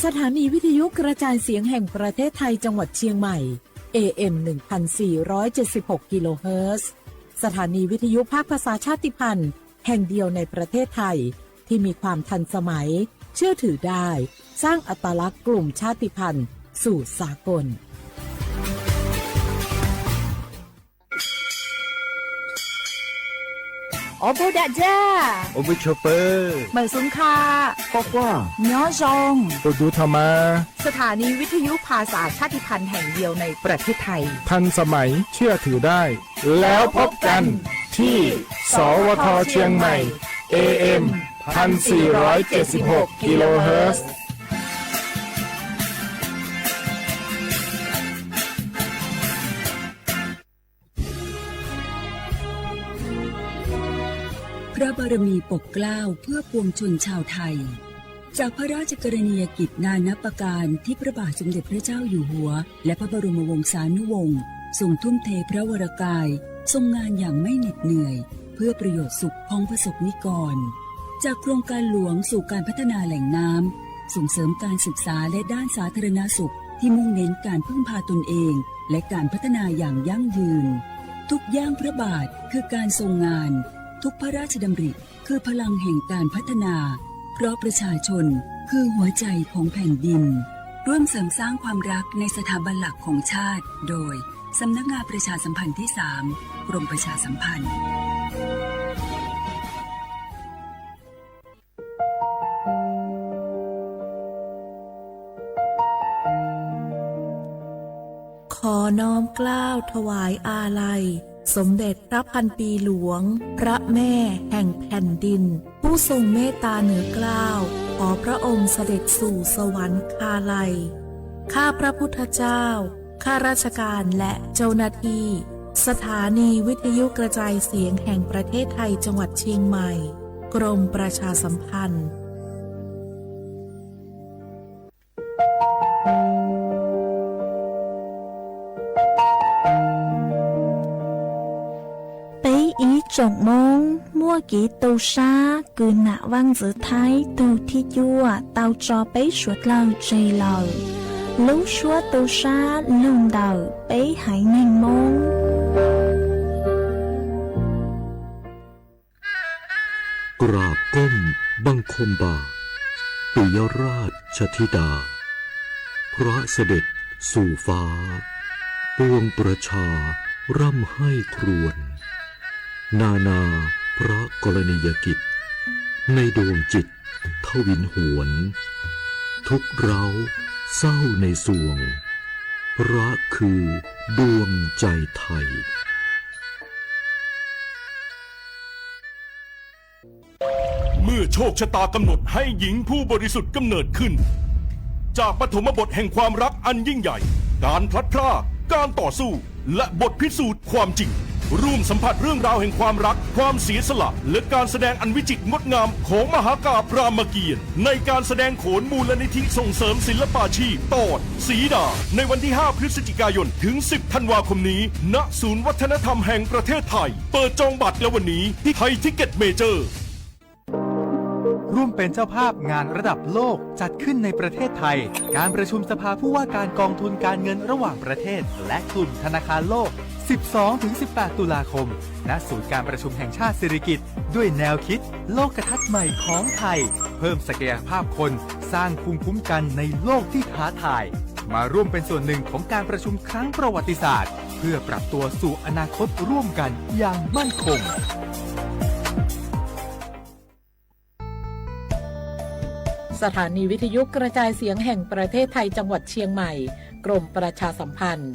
สถานีวิทยุกระจายเสียงแห่งประเทศไทยจังหวัดเชียงใหม่ เอ เอ็ม หนึ่งพันสี่ร้อยเจ็ดสิบหก กิโลเฮิรตซ์ สถานีวิทยุภาคภาษาชาติพันธุ์แห่งเดียวในประเทศไทย ที่มีความทันสมัย เชื่อถือได้ สร้างอัตลักษณ์กลุ่มชาติพันธุ์สู่สากล Ob peb dag zaj, ob peb choj pawg, mawm xub kha, nyob zoo, ua du tho mas. สถานีวิทยุภาษาชาติพันธุ์แห่งเดียวในประเทศไทย ทันสมัย เชื่อถือได้ แล้วพบกันที่ สวท เชียงใหม่ เอ เอ็ม พันสี่ร้อยเจ็ดสิบหก กิโลเฮิรตซ์ พระบารมีปกเกล้าเพื่อปวงชนชาวไทย จากพระราชกรณียกิจนานับประการที่พระบาทสมเด็จพระเจ้าอยู่หัว และพระบรมวงศานุวงศ์ทรงทุ่มเทพระวรกาย ทรงงานอย่างไม่เหน็ดเหนื่อย เพื่อประโยชน์สุขของประสบนิกร จากโครงการหลวงสู่การพัฒนาแหล่งน้ำ ส่งเสริมการศึกษาและด้านสาธารณสุขที่มุ่งเน้นการพึ่งพาตนเอง และการพัฒนาอย่างยั่งยืน ทุกย่างพระบาทคือการทรงงาน ทุกพระราชดำริคือพลังแห่งการพัฒนา เพราะประชาชนคือหัวใจของแผ่นดิน ร่วมเสริมสร้างความรักในสถาบันหลักของชาติ โดย สำนักงานประชาสัมพันธ์ที่สาม กรมประชาสัมพันธ์ ขอน้อมเกล้าถวายอาลัย สมเด็จพระพันปีหลวง พระแม่แห่งแผ่นดิน ผู้ทรงเมตตาเหนือเกล้า ขอพระองค์เสด็จสู่สวรรคาลัย ข้าพระพุทธเจ้า ข้าราชการและเจ้าหน้าที่ สถานีวิทยุกระจายเสียงแห่งประเทศไทยจังหวัดเชียงใหม่ กรมประชาสัมพันธ์ Peb ib tsoom Hmoob muaj kev tu sab kws nam vaj ntxwv Thaib tug thib cuaj tau tso peb suav dlawg tseg lawm. Lub suab tu sab lug ntawm peb haiv neeg Hmoob. กราบก้มบังคมบาท ปิยราชธิดา พระเสด็จสู่ฟ้า ปวงประชาร่ำไห้ครวญ นานาพระกรณียกิจ ในดวงจิตทวินหวน ทุกข์ร้าวเศร้าในสวง พระคือดวงใจไทย เมื่อโชคชะตากำหนดให้หญิงผู้บริสุทธิ์กำเนิดขึ้น จากปฐมบทแห่งความรักอันยิ่งใหญ่ การพลัดพราก การต่อสู้ และบทพิสูจน์ความจริง ร่วมสัมผัสเรื่องราวแห่งความรัก ความเสียสละ และการแสดงอันวิจิตรงดงามของมหากาพย์รามเกียรติ์ ในการแสดงโขนมูลนิธิส่งเสริมศิลปาชีพ ตอน สีดา ในวันที่ ห้า พฤศจิกายน ถึง สิบ ธันวาคมนี้ ณ ศูนย์วัฒนธรรมแห่งประเทศไทย เปิดจองบัตรแล้ววันนี้ที่ไทยทิกเก็ตเมเจอร์ ร่วมเป็นเจ้าภาพงานระดับโลกจัดขึ้นในประเทศไทย การประชุมสภาผู้ว่าการกองทุนการเงินระหว่างประเทศ และกลุ่มธนาคารโลก สิบสองถึงสิบแปด ตุลาคม ณ ศูนย์การประชุมแห่งชาติสิริกิติ์ ด้วยแนวคิดโลกทัศน์ใหม่ของไทย เพิ่มศักยภาพคน สร้างภูมิคุ้มกันในโลกที่ท้าทาย มาร่วมเป็นส่วนหนึ่งของการประชุมครั้งประวัติศาสตร์ เพื่อปรับตัวสู่อนาคตร่วมกันอย่างมั่นคง สถานีวิทยุกระจายเสียงแห่งประเทศไทยจังหวัดเชียงใหม่ กรมประชาสัมพันธ์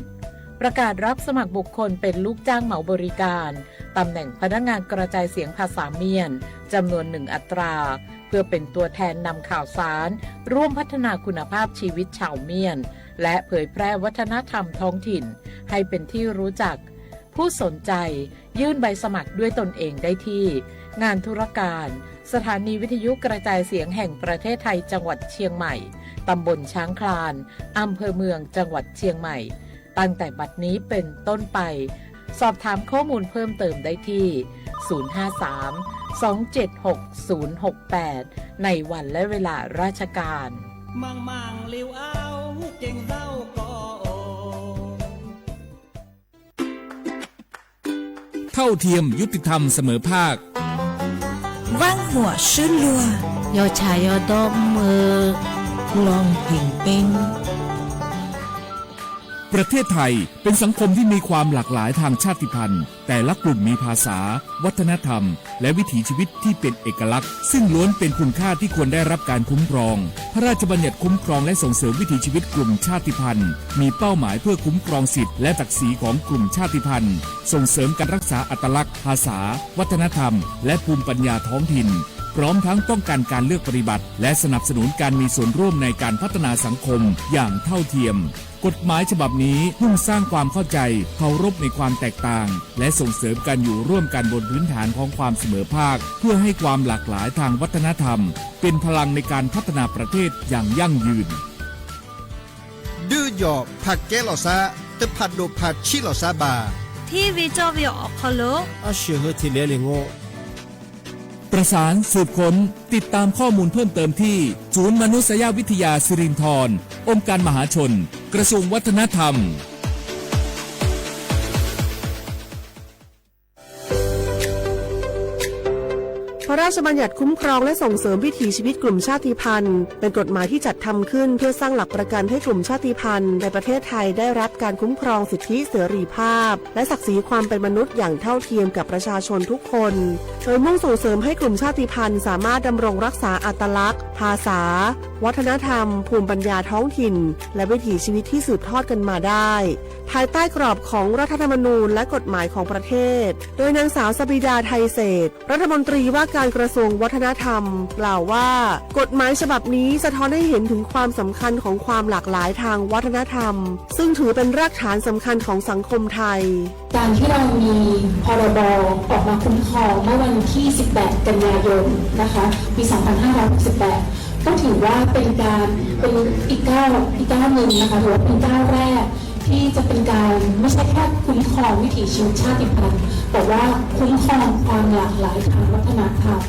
ประกาศรับสมัครบุคคลเป็นลูกจ้างเหมาบริการ ตำแหน่งพนักงานกระจายเสียงภาษาเมียน จำนวนหนึ่งอัตรา เพื่อเป็นตัวแทนนำข่าวสาร ร่วมพัฒนาคุณภาพชีวิตชาวเมียน และเผยแพร่วัฒนธรรมท้องถิ่น ให้เป็นที่รู้จัก ผู้สนใจยื่นใบสมัครด้วยตนเองได้ที่ งานธุรการ สถานีวิทยุกระจายเสียงแห่งประเทศไทยจังหวัดเชียงใหม่ ตำบลช้างคลาน อำเภอเมืองจังหวัดเชียงใหม่ ตั้งแต่บัดนี้เป็นต้นไป สอบถามข้อมูลเพิ่มเติมได้ที่ ศูนย์ห้าสาม สองเจ็ดหก ศูนย์หกแปด ในวันและเวลาราชการ Mang mang liu aub, ceev zaub ko os. เท่าเทียม ยุติธรรม เสมอภาค Vaj huam swb luag, yog tshaj yog dob mw, loog pheej peeb. ประเทศไทย เป็นสังคมที่มีความหลากหลายทางชาติพันธุ์ แต่ละกลุ่มมีภาษา วัฒนธรรม และวิถีชีวิตที่เป็นเอกลักษณ์ ซึ่งล้วนเป็นคุณค่าที่ควรได้รับการคุ้มครอง พระราชบัญญัติคุ้มครองและส่งเสริมวิถีชีวิตกลุ่มชาติพันธุ์ มีเป้าหมายเพื่อคุ้มครองสิทธิและศักดิ์ศรีของกลุ่มชาติพันธุ์ ส่งเสริมการรักษาอัตลักษณ์ ภาษา วัฒนธรรม และภูมิปัญญาท้องถิ่น พร้อมทั้งป้องกันการเลือกปฏิบัติ และสนับสนุนการมีส่วนร่วมในการพัฒนาสังคมอย่างเท่าเทียม กฎหมายฉบับนี้มุ่งสร้างความเข้าใจ เคารพในความแตกต่าง และส่งเสริมการอยู่ร่วมกันบนพื้นฐานของความเสมอภาค เพื่อให้ความหลากหลายทางวัฒนธรรม เป็นพลังในการพัฒนาประเทศอย่างยั่งยืน Dwb yog phaj kev los xab, twb phaj dua phaj tshib los xab npaj. Thib vij coj vij om qhov lug, ab sia hwj thij liab li ngu. ประสานสืบค้น ติดตามข้อมูลเพิ่มเติมที่ ศูนย์มนุษยวิทยาสิรินธร องค์การมหาชน กระทรวงวัฒนธรรม พระราชบัญญัติคุ้มครองและส่งเสริมวิถีชีวิตกลุ่มชาติพันธุ์ เป็นกฎหมายที่จัดทำขึ้นเพื่อสร้างหลักประกันให้กลุ่มชาติพันธุ์ในประเทศไทยได้รับการคุ้มครองสิทธิเสรีภาพ และศักดิ์ศรีความเป็นมนุษย์อย่างเท่าเทียมกับประชาชนทุกคน โดยมุ่งส่งเสริมให้กลุ่มชาติพันธุ์สามารถดำรงรักษาอัตลักษณ์ ภาษา วัฒนธรรม ภูมิปัญญาท้องถิ่น และวิถีชีวิตที่สืบทอดกันมาได้ ภายใต้กรอบของรัฐธรรมนูญและกฎหมายของประเทศ โดยนางสาวสบิดา ไทยเศรษฐ รัฐมนตรีว่าการกระทรวงวัฒนธรรม กล่าวว่า กฎหมายฉบับนี้สะท้อนให้เห็นถึงความสำคัญของความหลากหลายทางวัฒนธรรม ซึ่งถือเป็นรากฐานสำคัญของสังคมไทย การที่เรามี พรบ ออกมาคุ้มครองเมื่อวันที่ สิบแปด กันยายน นะคะ ปี สองพันห้าร้อยหกสิบแปด ก็ถือว่าเป็นการ เป็นอีกก้าว อีกก้าวหนึ่งนะคะ ถือว่าเป็นก้าวแรก ที่จะเป็นการไม่ใช่แค่คุ้มครองวิถีชีวิตชาติพันธุ์ แต่ว่าคุ้มครองความหลากหลายทางวัฒนธรรม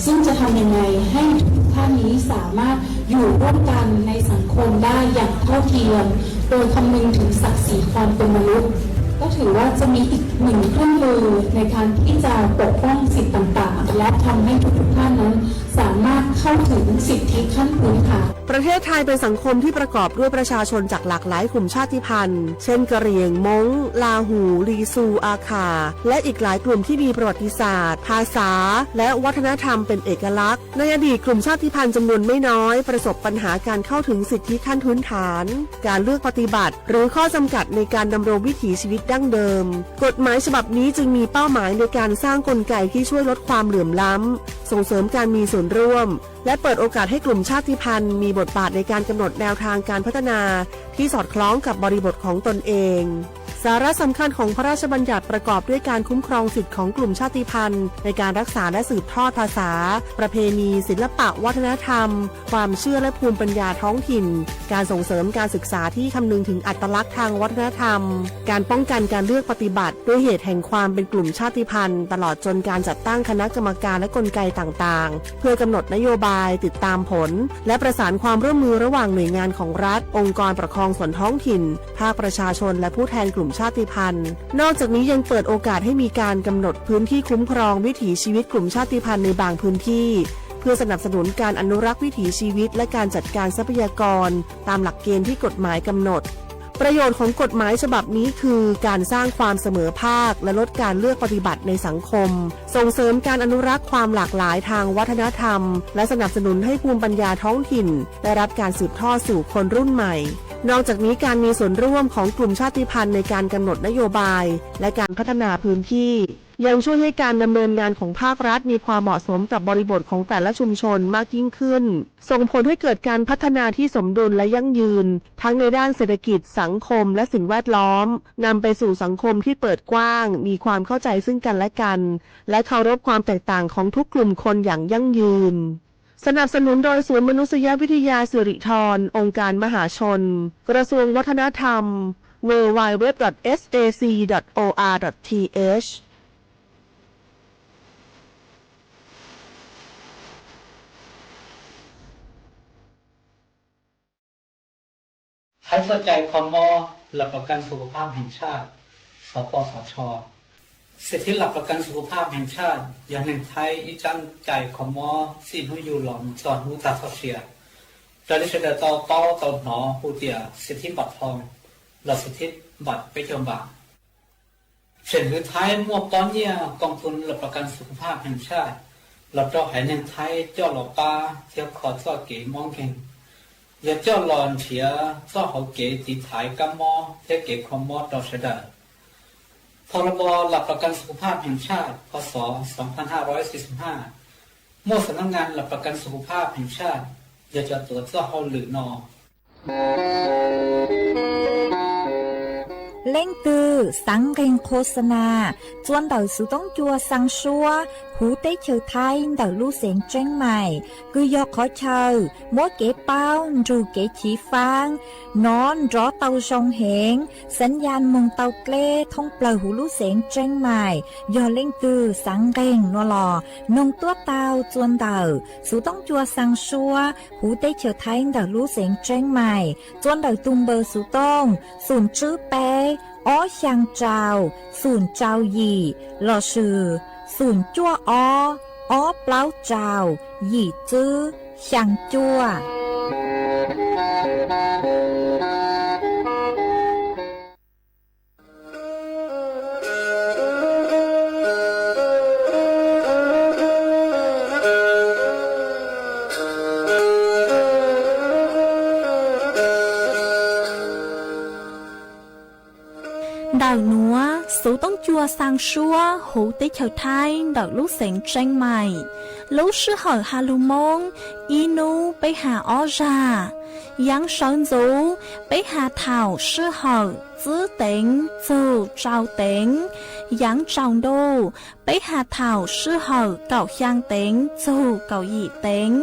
ซึ่งจะทำยังไงให้ทุกท่านนี้สามารถอยู่ร่วมกันในสังคมได้อย่างเท่าเทียม โดยคำนึงถึงศักดิ์ศรีความเป็นมนุษย์ ก็ถือว่าจะมีอีกหนึ่งเครื่องมือในการที่จะปกป้องสิทธิต่างๆ และทำให้ทุกๆท่านนั้นสามารถเข้าถึงสิทธิขั้นพื้นฐาน ประเทศไทยเป็นสังคมที่ประกอบด้วยประชาชนจากหลากหลายกลุ่มชาติพันธุ์ เช่น กะเหรี่ยง ม้ง ลาหู ลีซู อาข่า และอีกหลายกลุ่มที่มีประวัติศาสตร์ ภาษา และวัฒนธรรมเป็นเอกลักษณ์ ในอดีตกลุ่มชาติพันธุ์จำนวนไม่น้อยประสบปัญหาการเข้าถึงสิทธิขั้นพื้นฐาน การเลือกปฏิบัติ หรือข้อจำกัดในการดำรงวิถีชีวิตดั้งเดิม กฎหมายฉบับนี้จึงมีเป้าหมายในการสร้างกลไกที่ช่วยลดความเหลื่อมล้ำ ส่งเสริมการมีส่วนร่วม และเปิดโอกาสให้กลุ่มชาติพันธุ์มีบทบาทในการกำหนดแนวทางการพัฒนาที่สอดคล้องกับบริบทของตนเอง สาระสำคัญของพระราชบัญญัติประกอบด้วยการคุ้มครองสิทธิของกลุ่มชาติพันธุ์ในการรักษาและสืบทอดภาษา ประเพณี ศิลปะวัฒนธรรม ความเชื่อและภูมิปัญญาท้องถิ่น การส่งเสริมการศึกษาที่คำนึงถึงอัตลักษณ์ทางวัฒนธรรม การป้องกันการเลือกปฏิบัติด้วยเหตุแห่งความเป็นกลุ่มชาติพันธุ์ ตลอดจนการจัดตั้งคณะกรรมการและกลไกต่างๆ เพื่อกำหนดนโยบาย ติดตามผล และประสานความร่วมมือระหว่างหน่วยงานของรัฐ องค์กรปกครองส่วนท้องถิ่น ภาคประชาชน และผู้แทนกลุ่มชาติพันธุ์ นอกจากนี้ยังเปิดโอกาสให้มีการกำหนดพื้นที่คุ้มครองวิถีชีวิตกลุ่มชาติพันธุ์ในบางพื้นที่ เพื่อสนับสนุนการอนุรักษ์วิถีชีวิต และการจัดการทรัพยากร ตามหลักเกณฑ์ที่กฎหมายกำหนด ประโยชน์ของกฎหมายฉบับนี้คือการสร้างความเสมอภาค และลดการเลือกปฏิบัติในสังคม ส่งเสริมการอนุรักษ์ความหลากหลายทางวัฒนธรรม และสนับสนุนให้ภูมิปัญญาท้องถิ่นได้รับการสืบทอดสู่คนรุ่นใหม่ นอกจากนี้การมีส่วนร่วมของกลุ่มชาติพันธุ์ในการกำหนดนโยบาย และการพัฒนาพื้นที่ ยังช่วยให้การดำเนินงานของภาครัฐมีความเหมาะสมกับบริบทของแต่ละชุมชนมากยิ่งขึ้น ส่งผลให้เกิดการพัฒนาที่สมดุลและยั่งยืน ทั้งในด้านเศรษฐกิจ สังคม และสิ่งแวดล้อม นำไปสู่สังคมที่เปิดกว้าง มีความเข้าใจซึ่งกันและกัน และเคารพความแตกต่างของทุกกลุ่มคนอย่างยั่งยืน สนับสนุนโดยศูนย์มนุษยวิทยาสิริธร องค์การมหาชน กระทรวงวัฒนธรรม www.sac.or.th. Thaib txoj cai kho mob หลักประกันสุขภาพแห่งชาติ สปสช. สิทธิหลักประกันสุขภาพแห่งชาติ yog neeg Thaib ib tsab cai kho mob txij hnub yug los mus txog hnub tag txoj sia, raws li sawv daws tau paub tau hnov hu tias สิทธิบัตรทอง los สิทธิบัตร peb caug npam. Tseem hwv Thaib muaj pob nyiaj กองทุนหลักประกันสุขภาพแห่งชาติ los rau haiv neeg Thaib coj los pab thiab kho txoj kev mob nkeeg, yog coj los nrhiav txoj hauv kev tiv thaiv kab mob thiab kev kho mob rau sawv daws. พรบหลักประกันสุขภาพแห่งชาติ พ.ศ. สองพันห้าร้อยสี่สิบห้า muaj สำนักงานหลักประกันสุขภาพแห่งชาติ yog cov tuav txoj hauj lwm no. Leej twg xaav nqeeg qhua xa nas txua ntawm xuv toob cua xaa suab huv teb chaws Thaib ntawm lub xeev Tseeb Mais, kws yog qhov chaw muab kev paub nrug kev chiv faab, nov nrov tau zoo heev, xav yas moog tau dleb thoob plawg huv lub xeev Tseeb Mais. Yog leej twg xaav nqeeg no los noog tuab taug txua ntawm xuv toob cua xaa suab huv teb chaws Thaib ntawm lub xeev Tseeb Mais, txua ntawm tug npawb xuv tooj xoom tswb peb ob xyaa rau xoom rau yim lossis xoom cuaj ob ob plaub rau yim tswb xyaa cuaj. Ntawm nuav xuv toob cua xaa suab huv teb chaws Thaib ntawm lub xeev Tseeb Mais, lub sij hawm has lug Moob ib nub peb has ob zag. Yaav sawv ntxuv peb has thaum sij hawm tsib teev txug rau teev. Yaav tsaus ntuj peb has thaum sij hawm kaum xyaa teev txug kaum yim teev.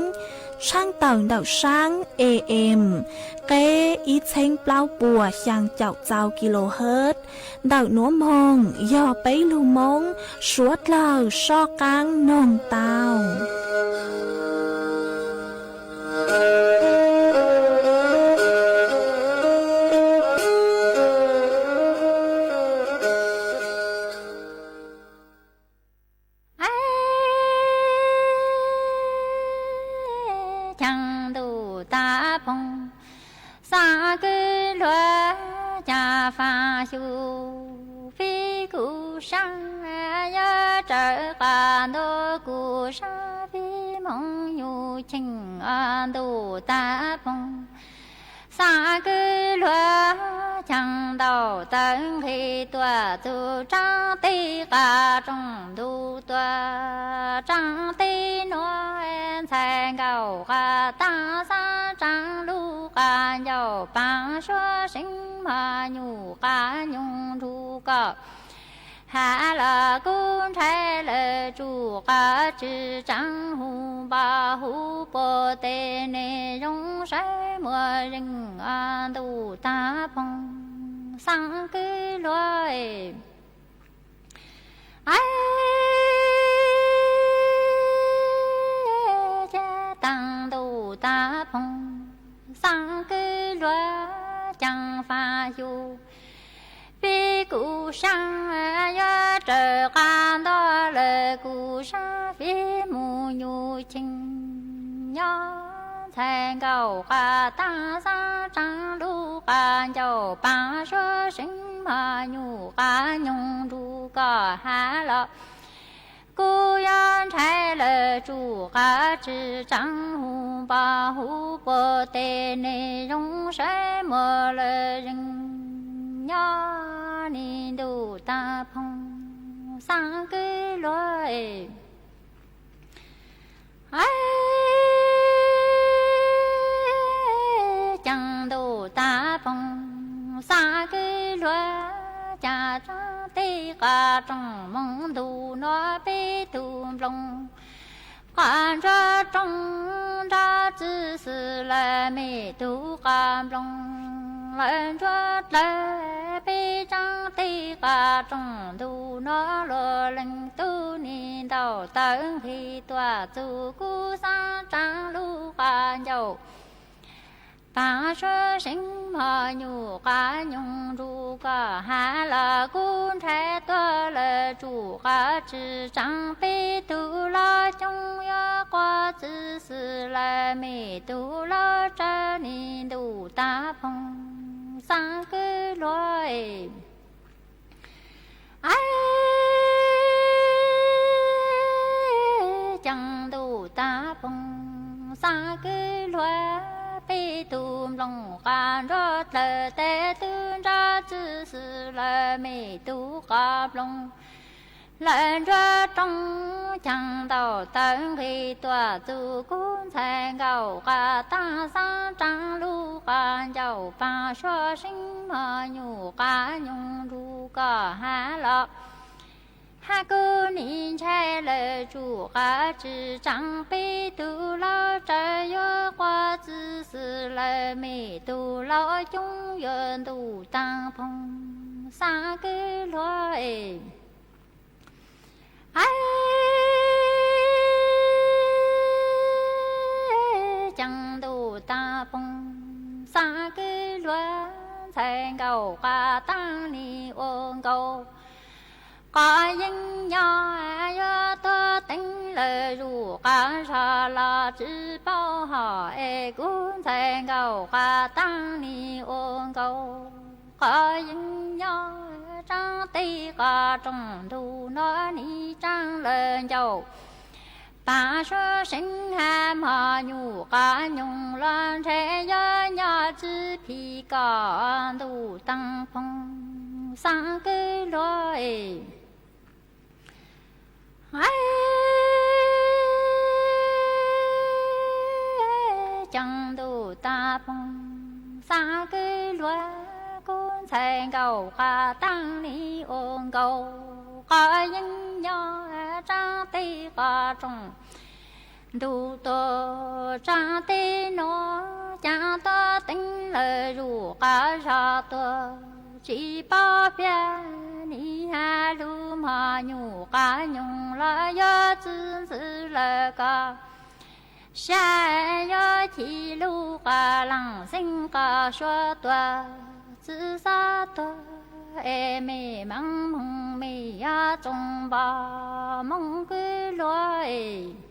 Tshaaj tawm ntawm saab A M, qeb ib txheeb plaub puas xyaa caum txau kilohertz. Ntawm nuav moog yog peb lug Moob suav dlawg soj qaab noog tau. Caag ntuj taag phoom, xaa kwv luag caag faaj xyuv, fib kuv saab yuav rawv qas ntuj kuv saab fib moog nyuj cheej. Ntuj taag phoom, xaa kwv luag caag ntaus tawv nqhis tuaj txug tsaab teb qas rooj ntuj tuaj tsaab teb nuav, ntxhais nkaus qas taag xaab tsaab lug qas ncauj paag suav seev mog nyuj qas nyoog nrug koj has los kuv ntshai lawm tsuj qas tsi tsaab hu npa hu puag teg neeg zoo saib muaj zeeg. Ntuj taag phoom, xaa kwv luag caag taag ntuj taag phoom, xaa kwv luag caag faaj xyuv, fib kuv saab yuav rawv qas ntuj lawm kuv saab fib moog nyuj cheej. Nyob ntxhais nkaus qas taag xaab tsaab lug qas ncauj paag suav seev mog nyuj qas nyoog nrug koj has los kuv yuav ntshai lawm tsuj qas tsi tsaab hu npa hu puag teg neeg zoo saib muaj lawm zeeg. Nyob ntuj taag phoom, xaa kwv luag caag ntuj taag phoom, xaa kwv luag caag tsaab teb qas rooj moog ntuj nuav peb tug nploog qas ntsuab rooj nrab txwv xwb lawm mej tug qas nploog lawm ntsuab dlawg peb tsaab teb qas rooj ntuj nuav luag leeg tub neeg ntaus tawv nqhis tuaj txug kuv xaab tsaab lug qas ncauj Pav suav seev mos nyuj qab nyoog nrug koj has los kuv ntshai tuag lawm tsuj qab tsi tsaam peb tug los coob yuav quaj txwv xwm lawm mej tug los tsawv nim ntuj taag phoom xaav kwv luag. Ceeb ntuj taag phoom xaav kwv luag peb tug nplooj qab nruab dlawg tes tug nrab txwv xwm lawm mej tug qab nplooj lawm nruab rooj. Ceeb ntaus taw nqig tuaj txug kuv ntxhais nkaus qab taag xaav raag lug qab ncauj pav suav seev mos nyuj qab nyoog nrug koj has los has kuv nim ntshai lawm tsuj qab tsi tsaam peb tug los tsawv yuav quaj txwv xwm lawm mej tug los coob yuav ntuj taag phoom xaav kwv luag. Ceeb ntuj taag phoom xaav kwv luag ntxhais nkaus qab taag nim ua nkaus qhov yeeb nyob yuav tuag teev lawm zuj qab zog los tsi paub hom es kuv ntxhais nkaus qab taag nim ua nkaus qhov yeeb nyob tsaam teb qhov rooj ntug nuav nim tsaam lawm ncauj pav suav seev has mos nyuj qab nyoog los ntshe yuav nyob tsi phim koj ntuj taag phoom xaav kwv luag. Ceeb ntuj taag phoom xaav kwv luag kuv ntxhais nkaus qab taag nim ua nkaus qhov yeeb nyob tsaam teb qhov rooj ntug tuag tsaam teb nuav caag tuag teev lawm zuj qab zog tuag tsi paub piab nim has lug mos nyuj qab nyoog los yuav txwv xwm lawm koj xyaw yuav chim lug qab laag xeeb qab suav tuag txwv xav tuag es mej maam moog mej yuav tsoom npog moog kwv luag.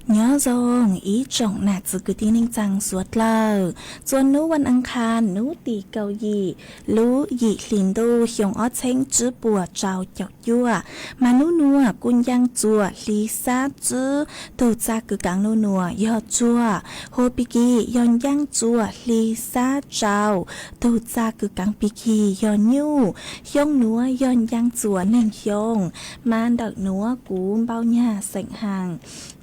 Nyob zoo ib tsoom nam txiv kwv tij neej tsaa suav dlawg, txua nub vas aas khas nub tim kaum yim lub yim hli ntuj xyoo ob txheeb tsib puas rau caum cuaj, mas nub nuav kuj ncaaj txuas hli xab tsib, tug txaj kws kaav nub nuav yog tsuag, hua pig kig yog ncaaj txuas hli xab rau, tug txaj kws kaav pig kig yog nyuj, xyoo nuav yog ncaaj txuas neeg xyoo, mas ntawm nuav kuv npau nyag xeem haas.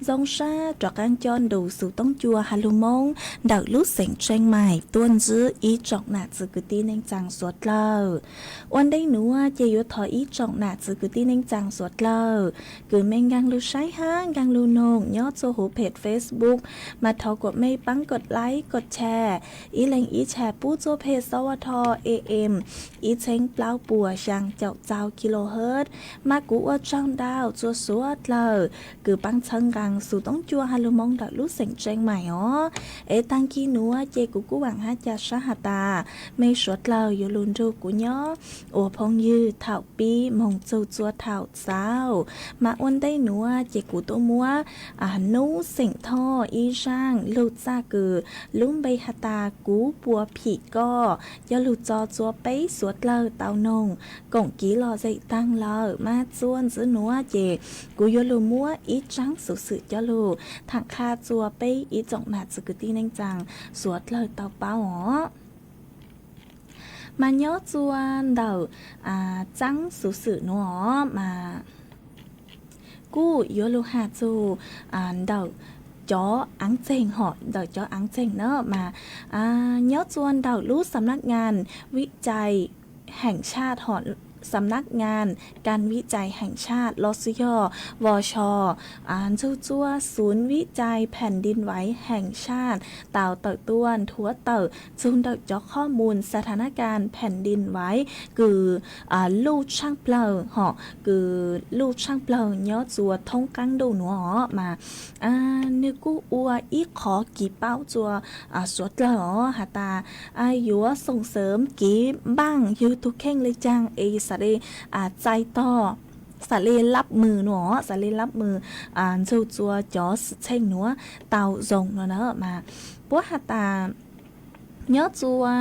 Zoo sab rov qaab coj nrug xuv toob cua has lug Moob ntawm lub xeem Tseej Maim tuaj ntsib ib tsoom nam txiv kwv tij neej tsaa suav dlawg. Ua ntej nuav ces yuav thov ib tsoom nam txiv kwv tij neej tsaa suav dlawg kws mej nkaag lug saib hab nkaag lug noog nyob txua huv peg Facebook, mas thov kuas mej paab kod like kod share, ib leeg ib share pub txua peg xov ua tho A M ib txheeb plaub puas xyaa caum txau kilohertz. Mas kuv ua tsaug ntau txua suav dlawg kws paab txhawb nqaa xuv toob cua has lug Moob ntawm lub xeem Tseej Maim os. Es taag kig nuav ces kuv kuj vaam hab ca sab has tas mej suav dlawg yuav lug nrug kuv nyob ua phooj ywg thaum pib moog txug txua thaum xaus. Mas ua ntej nuav ces kuv tuaj muab nub xeem Thoj ib zaaj lug txaj kws lub npe has tas kuv puas phim koj coj lug tso txua peb suav dlawg tau noog koom kiv lom zem taag lawm. Mas txua ntxiv nuav ces kuv yuav lug muab ib tsaab xuv xwm coj lug thaam qha txua peb ib tsoom nam txiv kwv tij neej tsaa suav dlawg tau paub os. Mas nyob txua ntawm tsaab xuv xwm nuav os mas kuj yuav lug has txug ntawm cov aav txeeg hom ntawm cov aav txeeg na mas nyob txua ntawm lub xam nab ngas vij cai heem tshaj hom xam nab ngas kas vij cai heem tshaj los xwb yog vos so ntxug txua xun vij cai phaes din vais heem tshaj tau tawm tuaj nthuav tawm txug ntawm cov qhob mus xa tha nab kas phaes din vais kws luj tshaaj plawg hom kws luj tshaaj plawg nyob txua thoob qaab ntuj nuav os mas nwg kuj ua ib qhov kiv paub txua suav dlawg os has tas yuav xoom xeem kiv npaaj yug tug kheej le caag es xav le txais tog xav le lab mws nuav os xav le lab mws ntxug txua cov xwm txheej nuav tau zoo no na mas puab has tas nyob txua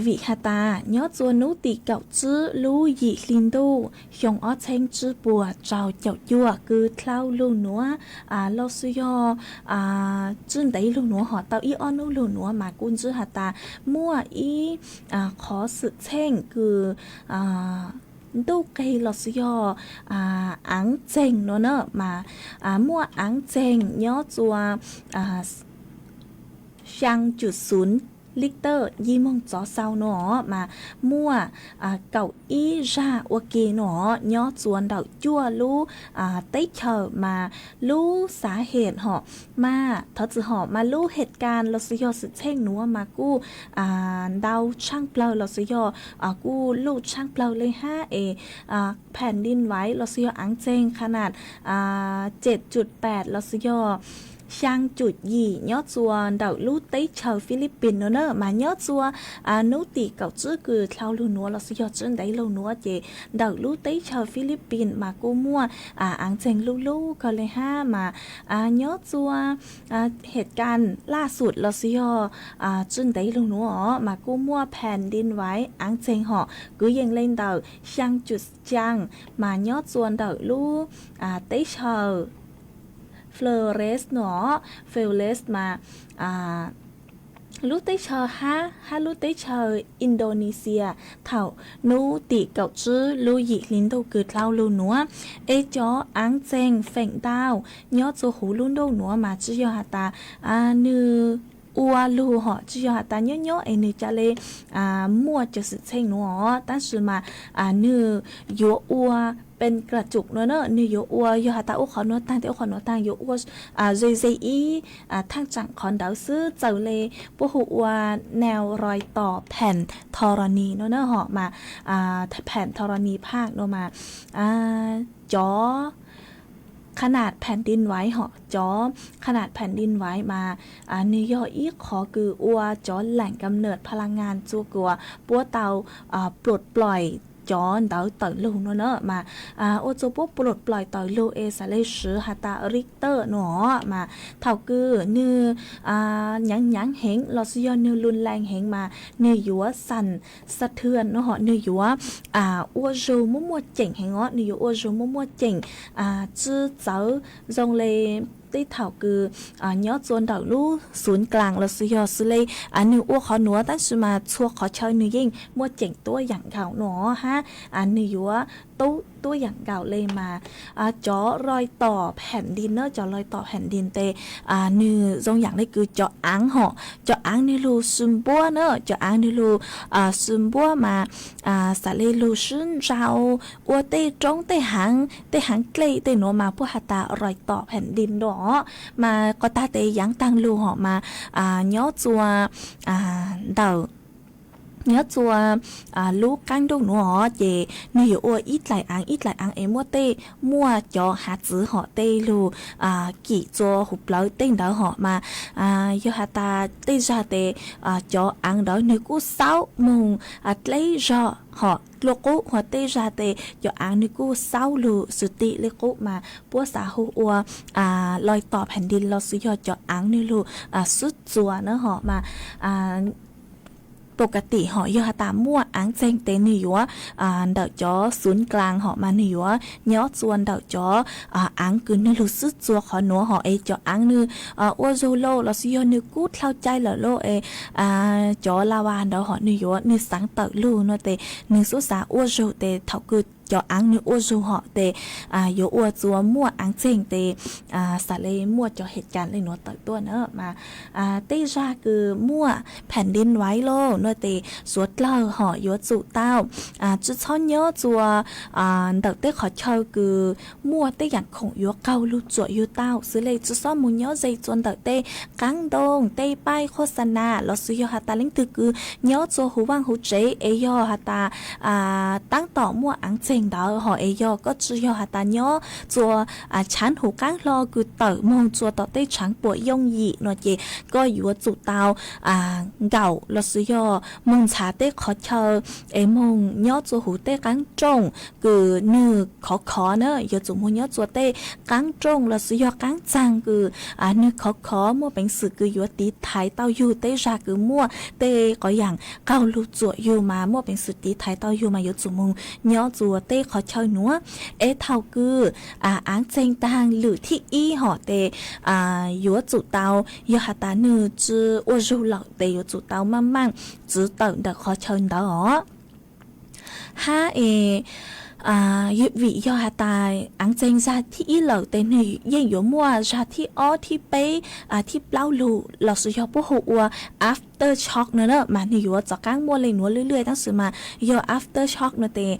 vim has tas nyob txua nub tim kaum tsib lub yim hli ntuj xyoo ob txheeb tsib puas rau caum cuaj kws dlhau lug nuav los xwb yog tsib ntev lug nuav hom tau ib ob nub lug nuav mas kuj ntsib has tas muaj ib qhov xwm txheej kws ntuj qig los xwb yog aav txeeg no na mas muaj aav txeeg nyob txua xyaa cum xun Richter yij moog txov xau no mas muaj kaum ib zag ua ke no nyob txua ntawm cuaj lub teb chaws mas lub xav hem hom mas thov txwm hom mas lub hem kas los xwb yog xwm txheej nuav mas kuj ntau tshaaj plawg los xwb yog kuj luj tshaaj plawg le hab es phaes din vais los xwb yog aav txeeg qha nas ces cum pam los xwb yog xyaa cum yim nyob txua ntawm lub teb chaws Philippines no na mas nyob txua nub tim kaum tsib kws dlhau lug nuav los xwb yog tsib ntev lug nuav ces ntawm lub teb chaws Philippines mas kuj muaj aav txeeg luj luj kawg le hab mas nyob txua hem kas laj xum los xwb yog tsib ntev lug nuav os mas kuj muaj phaes din vais aav txeeg hom kwv yees le ntawm xyaa cum xyaa mas nyob txua ntawm lub teb chaws Flores no, Flores mas lub teb chaws hab hab lub teb chaws Indonesia thaum nub tim kaum tsib lub yim hli ntuj kws dlhau lug nuav es cov aav txeeg feem ntau nyob txua huv lub ntuj nuav mas tsi yog has tas nwg ua lug hom tsi yog has tas nyob nyob es nwg ca le muaj cov xwm txheej nuav os tab sis mas nwg yuav ua pes kas cum no na nwg yuav ua yog has tas ua qhov nuav taag tes ua qhov nuav taag yuav ua ze ze ib thaaj tsaam qhov ntawd xwb txawm le puab hu ua nau roi tos phaes tho ro nis no na hom mas phaes tho ro nis phaj no mas cov qha nas phaes din vais hom cov qha nas phaes din vais mas nwg yog ib qhov kws ua cov laim kam naj pha la ngas txua kws puab tau pluj ploim cov ntawv tawm lug no na mas ua txug puab pluas plais tawm lug es xaav le swv has tas Richter no mas thaum kws nwg nyaav nyaav heev lossis yog nwg lug laas heev mas nwg yuav xas, xas thwm no hom nwg yuav ua zug muaj muaj ceem heev os, nwg yuav ua zug muaj muaj ceem tsi txawv zoo le tej thaum kws nyob txua ntawm lub xub klaas lossis yog xws le nwg ua qhov nuav tab sis mas txhua qhov chaw nwg yeej muaj ceem tuab yaam nkaus no hab nwg yuav tub tuab yaam nkaus le mas cov roi tom phaem din na, cov roi tom phaem din tes nwg zoo yaam le kws cov aav hom, cov aav nwg lug sw npuab na, cov aav nwg lug sw npuab mas xaav le lug sib ntsau ua tej roob tej haav, tej haav dlej tej nuav mas puab has tas roi tom phaem din no mas qhov tag tes yaav taag lug hom mas nyob txua ntawm nyob txua lub qaab ntuj nuav os ces nwg yuav ua ib dlaim aav ib dlaim aav es muaj tej, muaj cov hav txwv hom tej lug kim txua huv plawv tej ntawd hom mas yog has tas tej zag tes cov aav ntawd nwg kuj xaub moog dleb zog hom luj qub, hos tej zag tes cov aav nwg kuj xaub lug xwm tim le qub mas puab xaav hu ua roi tom phaem din lossis yog cov aav nwg lug sib txua na hom mas pos ka tim hom yog has tas muaj aav txeeg tes nwg yuav ntawm cov xub klaas hom mas nwg yuav nyob txua ntawm cov aav kws nwg lug sib txua qhov nuav hom es cov aav nwg ua zug lauj lossis yog nwg kub dlhau cai lawm lauj es cov la vas ntawd hom nwg yuav nwg xaav tawm lug no tes nwg xub xaav ua zug tes thaum kws cov aav nwg ua zug hom tes yuav ua txua muaj aav txeeg tes xaav le muaj cov hem cas le nuav tawm tuaj na mas tej zag kws muaj phaem din vais lauj no tes suav dlawg hom yuav tsum tau tsi txhob nyob txua ntawm tej qhov chaw kws muaj tej yaam khoom yuav qaug lug txuam yug tau xwb le tsi xob moog nyob ze txua ntawm tej qaab ntooj tej paib khuab xa nas lossis yog has tas leej twg kws nyob txua huv vaaj huv tsev es yog has tas taab tom muaj aav txeeg ntawd hom es yog koj tsi yog has tas nyob txua tshaav huv qaab hlo kws tawm moog txua tom tej tshaav puam yooj yim no ces koj yuav tsum tau nkaum lossis yog moog ntxhav tej qhov chaw es moog nyob txua huv tej qaab rooj kws nwg khov khov na, yuav tsum moog nyob txua tej qaab rooj lossis yog qaab txaag kws nwg khov khov muaj peev xwm kws yuav tiv thaiv tau yug tej zag kws muaj tej qhov yaam qaug lug txuam yug mas muaj peev xwm tiv thaiv tau yug mas yuav tsum moog nyob txua tej qhov chaw nuav. Es thaum kws aav txeeg taag lwm thib ib hom tes yuav tsum tau, yog has tas nwg tsi ua zug lawm tes yuav tsum tau maaj maaj tsi tawm ntawm qhov chaw ntawd os. Hab es vim yog has tas aav txeeg zag thib ib lawm tes nwg yeej yuav muaj zag thib ob thib peb thib plaub lug lossis yog puab hu ua aftershock no na mas nwg yuav tov qaab muaj le nuav lwj lwj tab sis mas yog aftershock no tes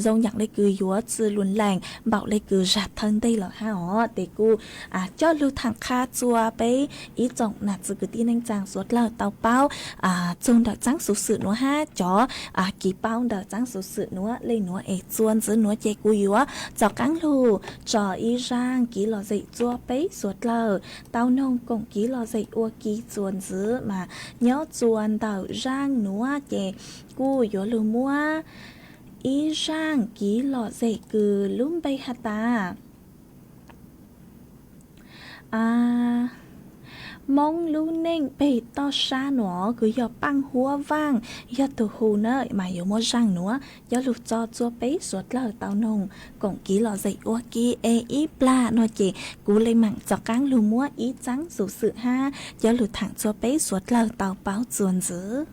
zoo yaam le kws yuav tsi lug laas npaum le kws zag thawj ntej lawm hab os. Tes kuv coj lug thaam qha txua peb ib tsoom nam txiv kwv tij neej tsaa suav dlawg tau paub txug ntawm txaab xuv xwm nuav hab cov kis paub ntawm txaab xuv xwm nuav le nuav es txua ntxiv nuav ces kuv yuav tov qaab lug tso ib zaaj kiv lom zem txua peb suav dlawg tau noog koom kiv lom zem ua ke txua ntxiv mas nyob txua ntawm zaaj nuav ces kuj yuav lug muab ib zaaj kiv lom zem kws lub npe has tas Moob lub neej peg toj sab nuav kws yog Paaj Huab Vaaj yog tug hu na mas yuav muab zaaj nuav coj lug tso txua peb suav dlawg tau noog koom kiv lom zem ua ke es ib plag no ces kuv le maam tov qaab lug muab ib txaab xuv xwm hab coj lug thaam txua peb suav dlawg tau paub txua ntxiv.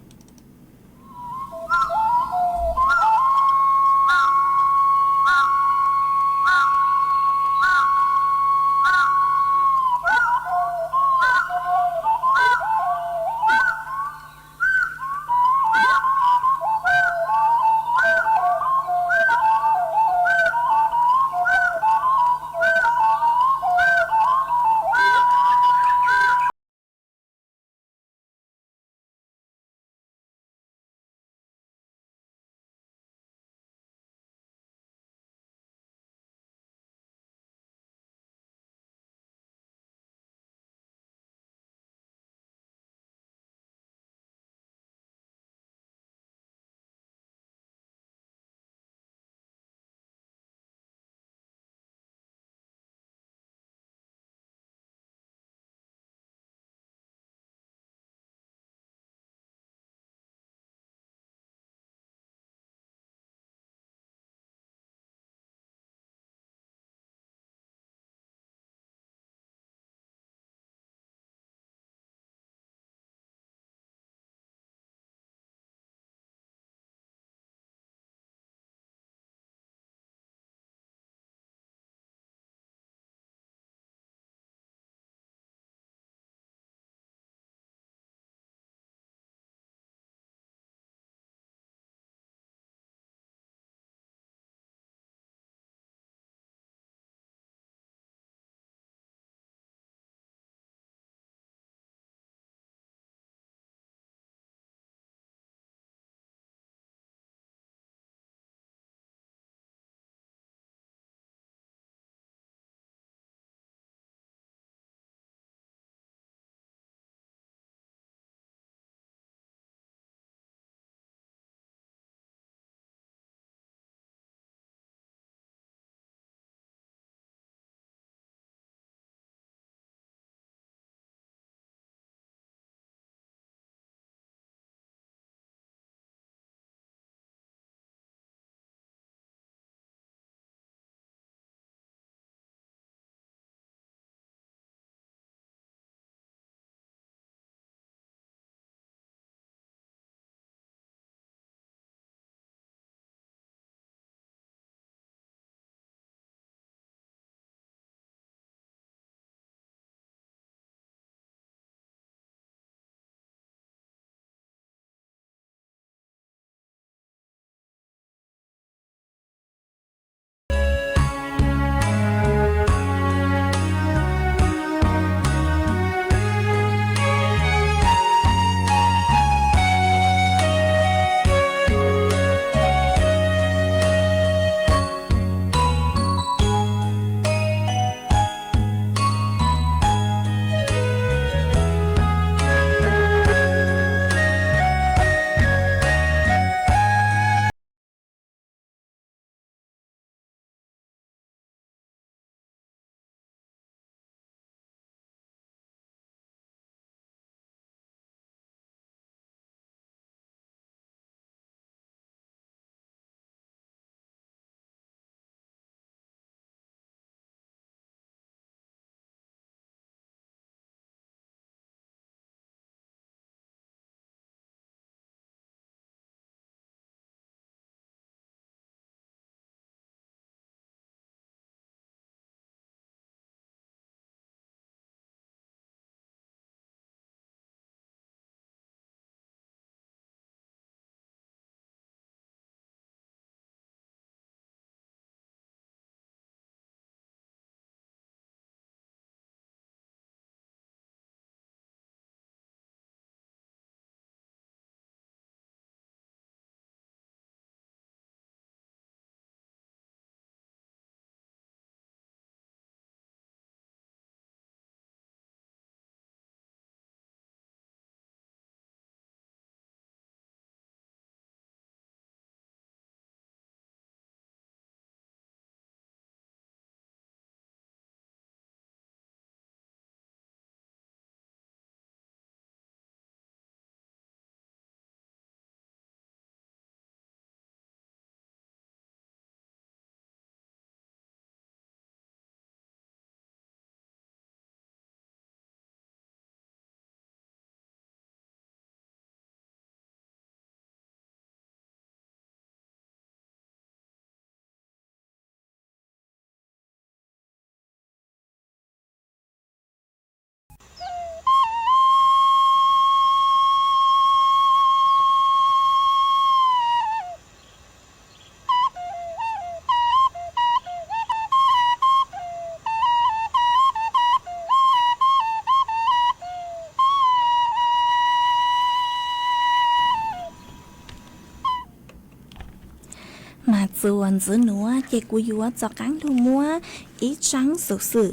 Txuas ntxiv nuav ces kuv yuav rov qaab lug muab ib tsaab xuv xwm,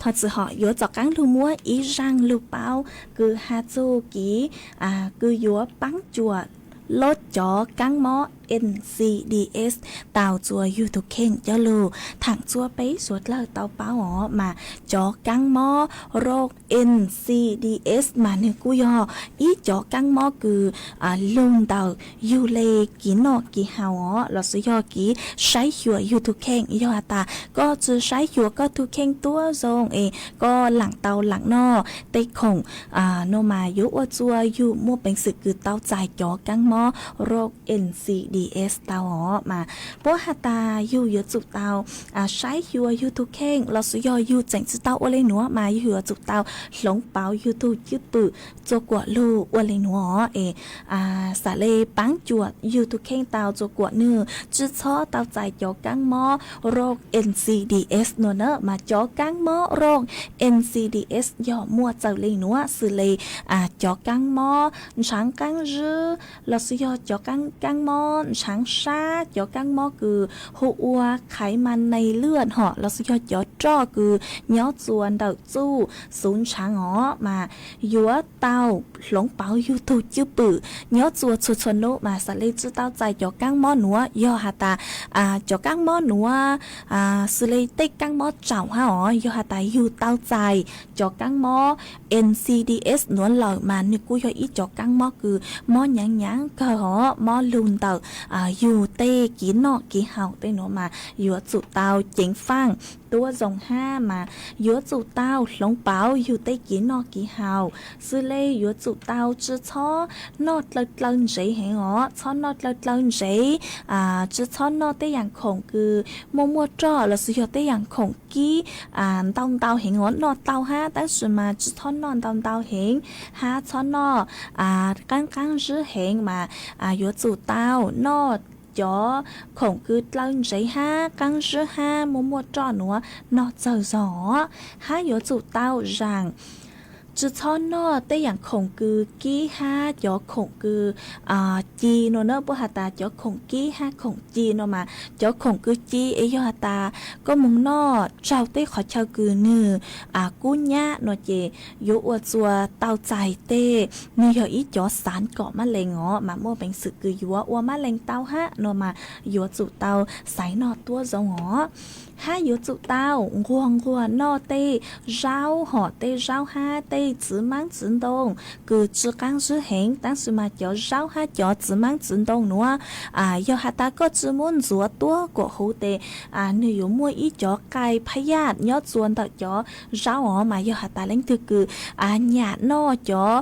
thov txim hom, yuav rov qaab lug muab ib zaaj lug paub kws has txug kev kws yuav paab cuam lub cov kaab mob N C D S tau rua yug tug kheej coj lug. Thaam rua peb suav dlawg tau paub os mas cov kaab mob rooj N C D S mas nwg kuj yog ib cov kaab mob kws lug ntawm yug le kev noj kev haus os, lossis yog kev saib xyuas yug tug kheej. Yog has tas koj tsi saib xyuas koj tug kheej tuab zoo es koj laam tau laam noj tej khoom nuav mas yuav ua rua yug muaj peev xwm kws tau txais cov kaab mob rooj N C D S tau os. Mas puab has tas yug yuav tsum tau saib xyuas yug tug kheej lossis yog yug tseem tsi tau ua le nuav mas yug yuav tsum tau hloov pauv yug tug cwj pwm rua kuam lug ua le nuav os. Es xaav le paab cuam yug tug kheej tau rua kuam nwg tsi txhob tau txais cov kaab mob rooj N C D S nuav na. Mas cov kaab mob rooj N C D S yog muaj txawm le nuav xws le cov kaab mob ntshaav qaab zib, lossis yog cov kaab mob ntshaav sab, cov kaab mob kws hu ua khaiv mas nais lwj hom, lossis yog cov roj kws nyob rua ntawm txuj xuv ntshaav os, mas yuav tau hloov pauv yug tug cwj pwm nyob rua txhua txhua nub mas xaav le tsi tau txais cov kaab mob nuav. Yog has tas cov kaab mob nuav xws le tej kaab mob tsaum hab os, yog has tas yug tau txais cov kaab mob N C D S nuav lawm mas nwg kuj yog ib cov kaab mob kws mob nyaav nyaav kawg os, mob lug ntawm yug tej kev noj kev haus tej nuav mas yuav tsum tau ceev faaj tuab zoo hab mas yuav tsum tau hloov pauv yug tej kev noj kev haus, xws le yuav tsum tau tsi txhob noj dlawg dlawg ntsev heev os, txhob noj dlawg dlawg ntsev, tsi txhob noj tej yaam khoom kws muaj muaj roj lossis yog tej yaam khoom kib ntau ntau heev os, noj tau hab tab sis mas tsi txhob noj ntau ntau heev, hab txhob noj qaab qaab zib heev mas yuav tsum tau noj cov khoom kws dlawg ntsev hab qaab zib hab muaj muaj roj nuav noj txawg zog os. Hab yuav tsum tau zaam tsi txhob noj tej yaam khoom kws kib hab cov khoom kws ci nuav na, puab has tas cov khoom kib hab khoom ci nuav mas cov khoom kws ci es yog has tas koj moog noj raug tej qhov chaw kws nwg kub nyab nuav ces yuav ua rua tau txais tej nwg yog ib cov xaav kom mab lees os, mas muaj peev xwm kws yuav ua mab lees tau hab nuav mas yuav tsum tau xaiv noj tuab zoo os. Hab yuav tsum tau nquag nquag noj tej zaub hom tej zaub hab tej txiv maab txiv ntoo kws tsi qaab zib heev, tab sis mas cov zaub hab cov txiv maab txiv ntoo nuav yog has tas koj tsi muab ntxuav tuab kuam huv tes nwg yuav muaj ib cov qai phab yaj nyob rua ntawm cov zaub os, mas yog has tas leej twg kws nyam noj cov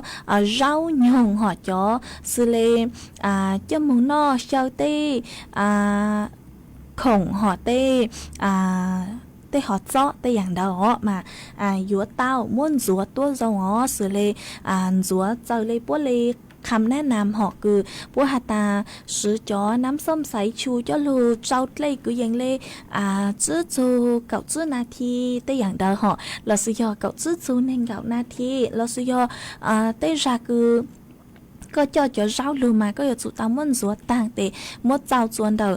zaub nyoog hom cov xws le coj moog noj xyaw tej khoom hom tej tej hov txob tej yaam ntawd os mas yuav tau muab ntxuav tuab zoo os, xws le ntxuav txawm le puab le qham nab nam hom kws puab has tas swv cov nab xoom xaiv chu coj lug tsau dlej kwv yees le tsib txug kaum tsib nas thi tej yaam ntawd hom, lossis yog kaum tsib txug neeg nkaum nas thi, lossis yog tej zag kws koj coj cov zaub lug mas koj yuav tsum tau muab ntxuav taag tes muab tsau rua ntawm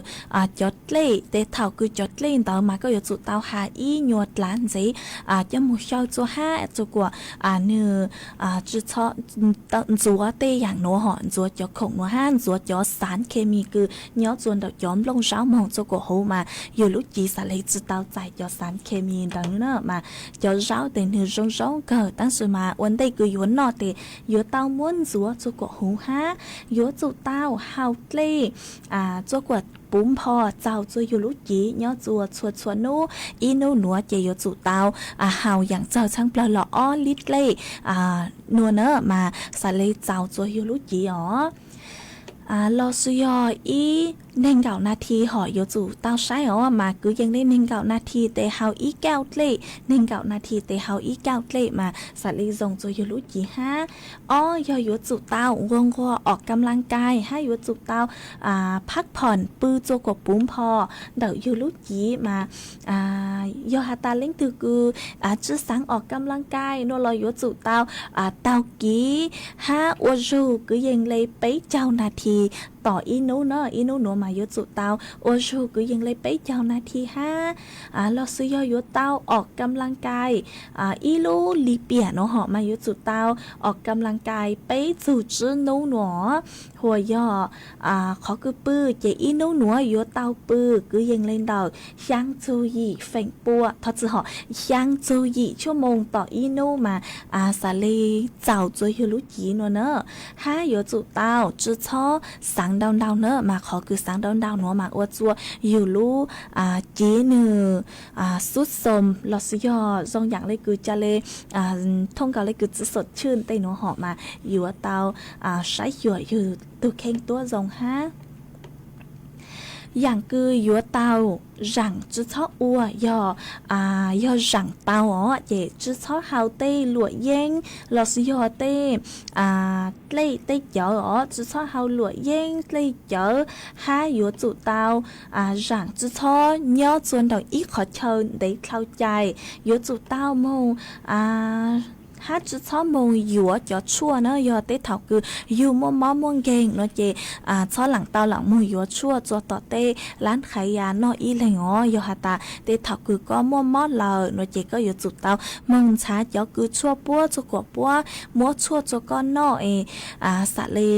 cov dlej tes thaum kws cov dlej ntawd mas koj yuav tsum tau has ib nyuas dlav ntxeev coj moog xyaw rua hab rua kuam nwg tsi txhob ntxuav tej yaam nuav hom, ntxuav cov khoom nuav hab ntxuav cov xaav khes mis kws nyob rua ntawm cov nplooj zaub moog rua kuam huv mas yug lub cev xaav le tsi tau txais cov xaav khes mis ntawd na. Mas cov zaub tes nwg zoo zoo kawg tab sis mas ua ntej kws yuav noj tes yuav tau muab ntxuav rua kuam huv hab yuav tsum tau hau dlej rua kuam puv npho txaug rua yug lub cev nyob rua txhua txhua nub. Ib nub nuav ces yuav tsum tau hau yaam txawg tshaav plawg los ob lib dlej nuav na mas xaav le txaug rua yug lub cev os. Lossis yog ib neeg nkaum nas thi hom yuav tsum tau saib os, mas kwv yees le neeg nkaum nas thi tes hau ib kauj dlej, neeg nkaum nas thi tes hau ib kauj dlej mas xaav le zoo rua yug lub cev hab. Ob yog yuav tsum tau nquag nquag ออกกำลังกาย hab yuav tsum tau phab phom pw rua kuam puv npho ntawm yug lub cev mas yog has tas leej twg kws tsi xaav ออกกำลังกาย nuav los yuav tsum tau taug kev hab ua zug kwv yees le peb caug nas thi tos ib hnub na, ib hnub nuav mas yuav tsum tau ua zug kwv yees le peb caug nas this hab, los sis yog yuav tau ออกกำลังกาย ib lub lis piam nuav hom mas yuav tsum tau ออกกำลังกาย peb txug tsib nub nuav. Hos yog qhov kws pw ces ib nub nuav yuav tau pw kwv yees le ntawm xyaa txug yim feem pua, thov txim hom, xyaa txug yim tshua moos tom ib nub mas xav le txaus txug yug lub civ nuav na. Hab yuav tsum tau tsi txhob xaav ntau ntau na, mas qhov kws xaav ntau ntau nuav mas ua txug yug lub civ nwg xub xom los sis yog zoo yaam le kws ca le, thooj nkaus le kws txiv xom tshwj tej nuav hom mas yuav tau saib xyuas yug tug kheej tuab zoo hab. Yaam kws yuav tau zaam tsi txhob ua yog, yog zaam tau os ces tsi txhob hau tej luam yeeb los sis yog tej dlej tej cawv os, tsi txhob hau luam yeeb dlej cawv, hab yuav tsum tau zaam tsi txhob nyob txua ntawm ib qhov chaw ntev dlhau cai, yuav tsum tau moog hab tsi txhob moog yuav cov tshuaj na. Yog tej thaum kws yug muaj mob muaj nkeeg nuav ces txhob laam tau laam moog yuav tshuaj txua tom tej lab qhaiv yas noj ib leeg os. Yog has tas tej thaum kws koj muaj mob lawm nuav ces koj yuav tsum tau moog ntxhav cov kws tshuaj puab txua kuam puab muab tshuaj txua koj noj es xam le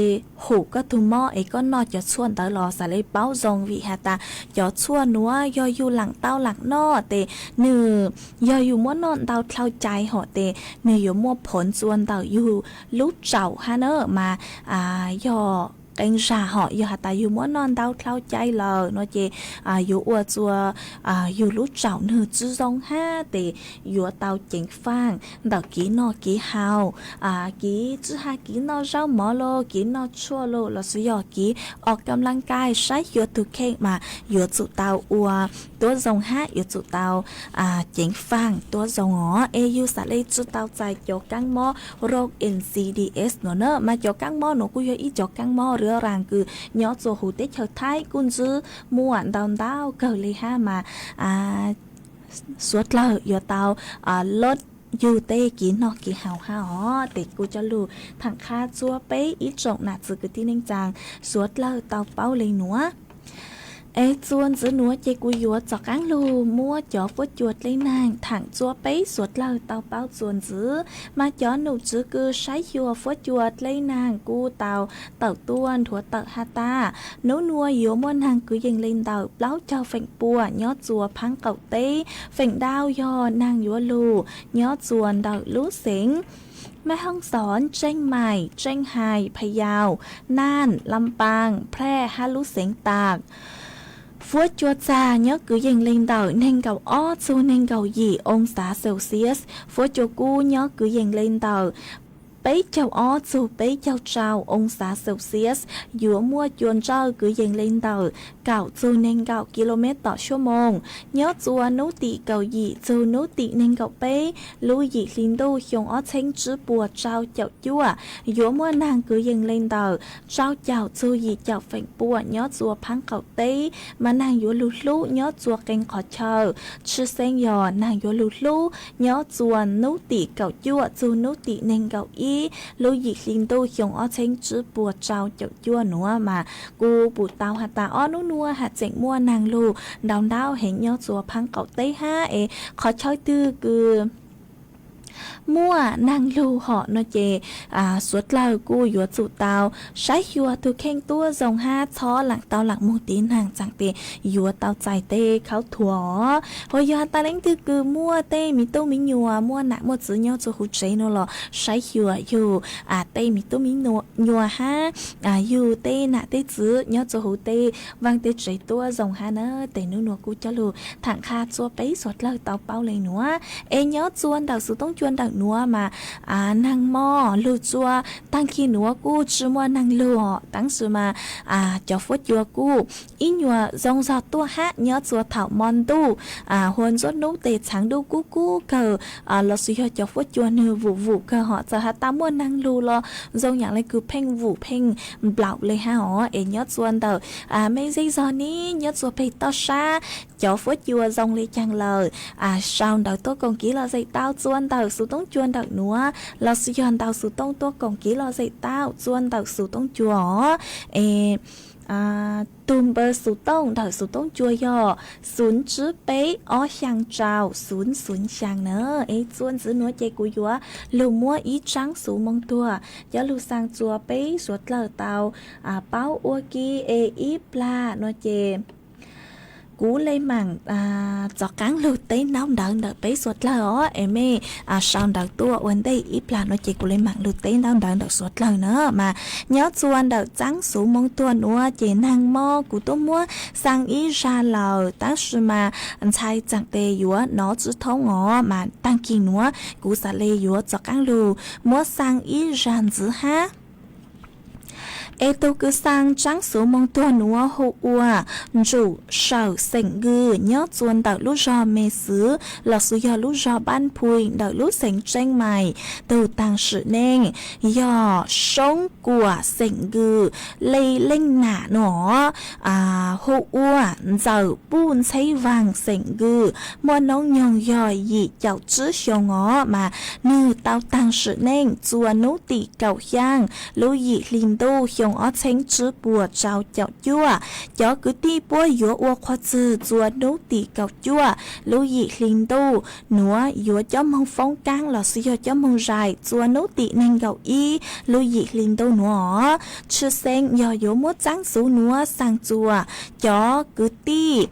hum koj tug mob es koj noj cov tshuaj ntawd los xam le paub zoo, vim has tas cov tshuaj nuav yog yug laam tau laam noj tes nwg, yog yug muab noj ntau dlhau cai hom tes nwg yuav muaj phoov txua ntawm yug lub tsaum hab na, mas yog qee zag hom yog has tas yug muab noj ntau dlhau cai lawm nuav ces yuav ua txua yug lub tsaum nwg tsi zoo hab tes yuav tau ceev faaj ntawm kev noj kev haus, kev tsi has kev noj zaub mov los kev noj tshuaj los los sis yog kev ออกกำลังกาย saib xyuas tug kheej mas yuav tsum tau ua tuab zoo hab yuav tsum tau ceev faaj tuab zoo os. Es yug xam le tsi tau txais cov kaab mob โรค N C D S nuav na, mas cov kaab mob nuav kuj yog ib cov kaab mob rwv raag kws nyob txua huv teb chaws Thaib kuj ntsib muaj ntau ntau kawg le hab mas suav dlawg yuav tau lub yug tej kev noj kev haus hab os. Tes kuj coj lug thaam qha txua peb ib tsoom nam txiv kwv tij neej tsaa suav dlawg tau paub le nuav. Es txuas ntxiv nuav ces kuv yuav rov qaab lug muab cov fuab cua dleb naag thaam txua peb suav dlawg tau paub txuas ntxiv. Mas cov nom tswv kws saib xyuas fuab cua dleb naag kuj tau tawm tuaj nthuav tawm has tas, nub nuav yuav muaj naag kwv yees le ntawm plaub caug feem pua nyob txua phaab qaum teb. Feem ntau yog naag yuav lug nyob txua ntawm lub xeev Maj Hoob Xoob, Tseej Maim, Tseej Hais, Pha Yaus, Naj, Lam Paas, Phlaj hab lub xeev Tas. Fuab cua txag nyob kwv yees le ntawm neeg nkaum ob txug neeg nkaum yim oo xav Celsius. Fuab cua kub nyob kwv yees le ntawm peb caug ob txug peb caug rau oo xav Celsius. Yuav muaj cua ntsawj kwv yees le ntawm kaum txug neeg nkaum ki lo mev tom suab moos. Nyob txua nub tim kaum yim txug nub tim neeg nkaum peb lub yim hli ntuj xyoo ob txheeb tsib puas rau caum cuaj. Yuav muaj naag kwv yees le ntawm rau caum txug yim caum feem pua nyob txua phaab qaum teb. Mas naag yuav lug hlub nyob txua qee qhov chaw. Tshwj xeeb yog naag yuav lug hlub nyob txua nub tim kaum cuaj txug nub tim neeg nkaum ib lub yim hli ntuj xyoo ob txheeb tsib puas rau caum cuaj nuav. Mas kuv pum tau has tas ob nub nuav has tseem muaj naag lug ntau ntau heev nyob txua phaab qaum teb hab es qhov chaw twg kws muaj naag lug hom nuav ces suav dlawg kuj yuav tsum tau saib xyuas tug kheej tuab zoo hab txhob laam tau laam moog tiv naag tsaam tes yuav tau txais tej khaub thuas. Hos yog has tas leej twg kws muaj tej miv tub miv nyuas muaj nam muaj txwv nyob txua huv tsev nuav los saib xyuas yug tej miv tub miv nyuas hab yug tej nam tej txwv nyob txua huv tej vaaj tej tsev tuab zoo hab na. Tes nub nuav kuj coj lug thaam qha txua peb suav dlawg tau paub le nuav. Es nyob txua ntawm xuv toob cua ntawm nuav mas naag mob lug txua taag kis nuav kuj tsi muaj naag lug os, tab sis mas cov fuab cua kuj ib nyuas zoo zog tuaj hab nyob txua thaum mo ntuj, hua ntsuab nub tes txhaav ntuj kub kub kawg los sis yog cov fuab cua nwg vum vum kawg hom txawm has tas muaj naag lug los zoo yaam le kws pheej vum pheej nplaum le hab os. Es nyob txua ntawm mej zej zog ne, nyob txua peg toj sab, cov fuab cua zoo le caag lawm, sau ntawv tuab koom kev lom zem tau txua ntawm xuv toob cua ntawm nuav los sis yog ntawm xuv toob tuab koom kev lom zem tau txua ntawm xuv toob cua os. Es tus npawb xov tooj ntawm xov tooj cua yog xov tsib peb ob xyaa rau xov xov xyaa na. Es txuas ntxiv nuav ces kuv yuav lug muab ib tsaab xov moo tuag coj lug xaa txua peb suav dlawg tau paub ua ke. Es ib plag nuav ces kuv le maam rov qaab lug teb ntaub ntawv ntawm peb suav dlawg os. Es mej sau ntawv tuaj ua ntej, ib plag nuav ces kuv le maam lug teb ntaub ntawv ntawm suav dlawg na. Mas nyob txua ntawm tsaab xov moo tuag nuav ces naag mob kuv tub muab xaa ib zag lawm, tab sis mas ntxhais tsaam tes yuav nov tsi thoob os. Mas taag kis nuav kuv xaav le yuav rov qaab lug muab xaa ib zag ntxiv hab. Es tug kws xaa tsaab xov moo tuag nuav hu ua Ntsum Sawm xeem Nkws, nyob txua ntawm lub zog Me Xwv los sis yog lub zog Npab Phuim ntawm lub xeev Tseeb Mais. Tug taag sim neej yog Soob Kuam xeem Nkws, le leej nam nuav hu ua Ntxawm Puj Ntxheb Vaag xeem Nkws, muaj noob nyoog yog yim caum tsib xyoo os. Mas nwg tau taag sim neej txua nub tim kaum xyaa lub yim hli ntuj xyoo ob txheeb tsib puas rau caum cuaj. Cov kwv tij puab yuav ua qhua txwg txua nub tim kaum cuaj lub yim hli ntuj nuav yuav cov moog foob kaab los sis yog cov moog zais txua nub tim neeg nkaum ib lub yim hli ntuj nuav os. Tshwj xeeb yog yuav muab tsaab xov nuav xaa txua cov kwv tij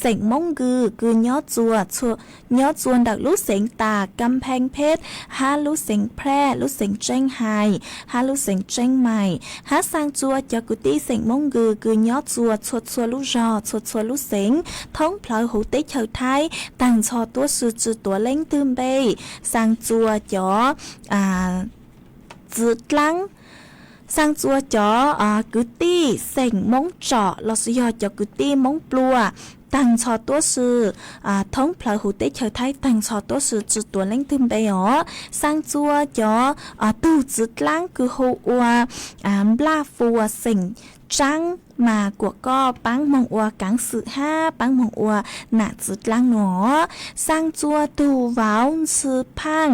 xeem Moob Nkws kws nyob txua ntawm lub xeev tas Kam Pheej Pheb, hab lub xeev Phraj, lub xeev Tseeb Hais, hab lub xeev Tseeb Mais, hab xaa txua cov kwv tij xeem Moob Nkws kws nyob txua txhua txhua lub zog txhua txhua lub xeev thoob plawg huv teb chaws Thaib taag nrho tuab si tsi tuav leej twg npe. Xaa txua cov txiv dlaab, xaa txua cov kwv tij xeem Moob Tsom los sis yog cov kwv tij Moob Pluag taag nrho tuab si thoob plawg huv teb chaws Thaib taag nrho tuab si tsi tuav leej twg npe os. Xaa txua cov tug txiv dlaab kws hu ua Nplaj Fua xeem Tsaab, mas kuam koj paab moog ua kaav xwm hab paab moog ua nam txiv dlaab nuav. Xaa txua tug vauv Ntxhw Phaaj,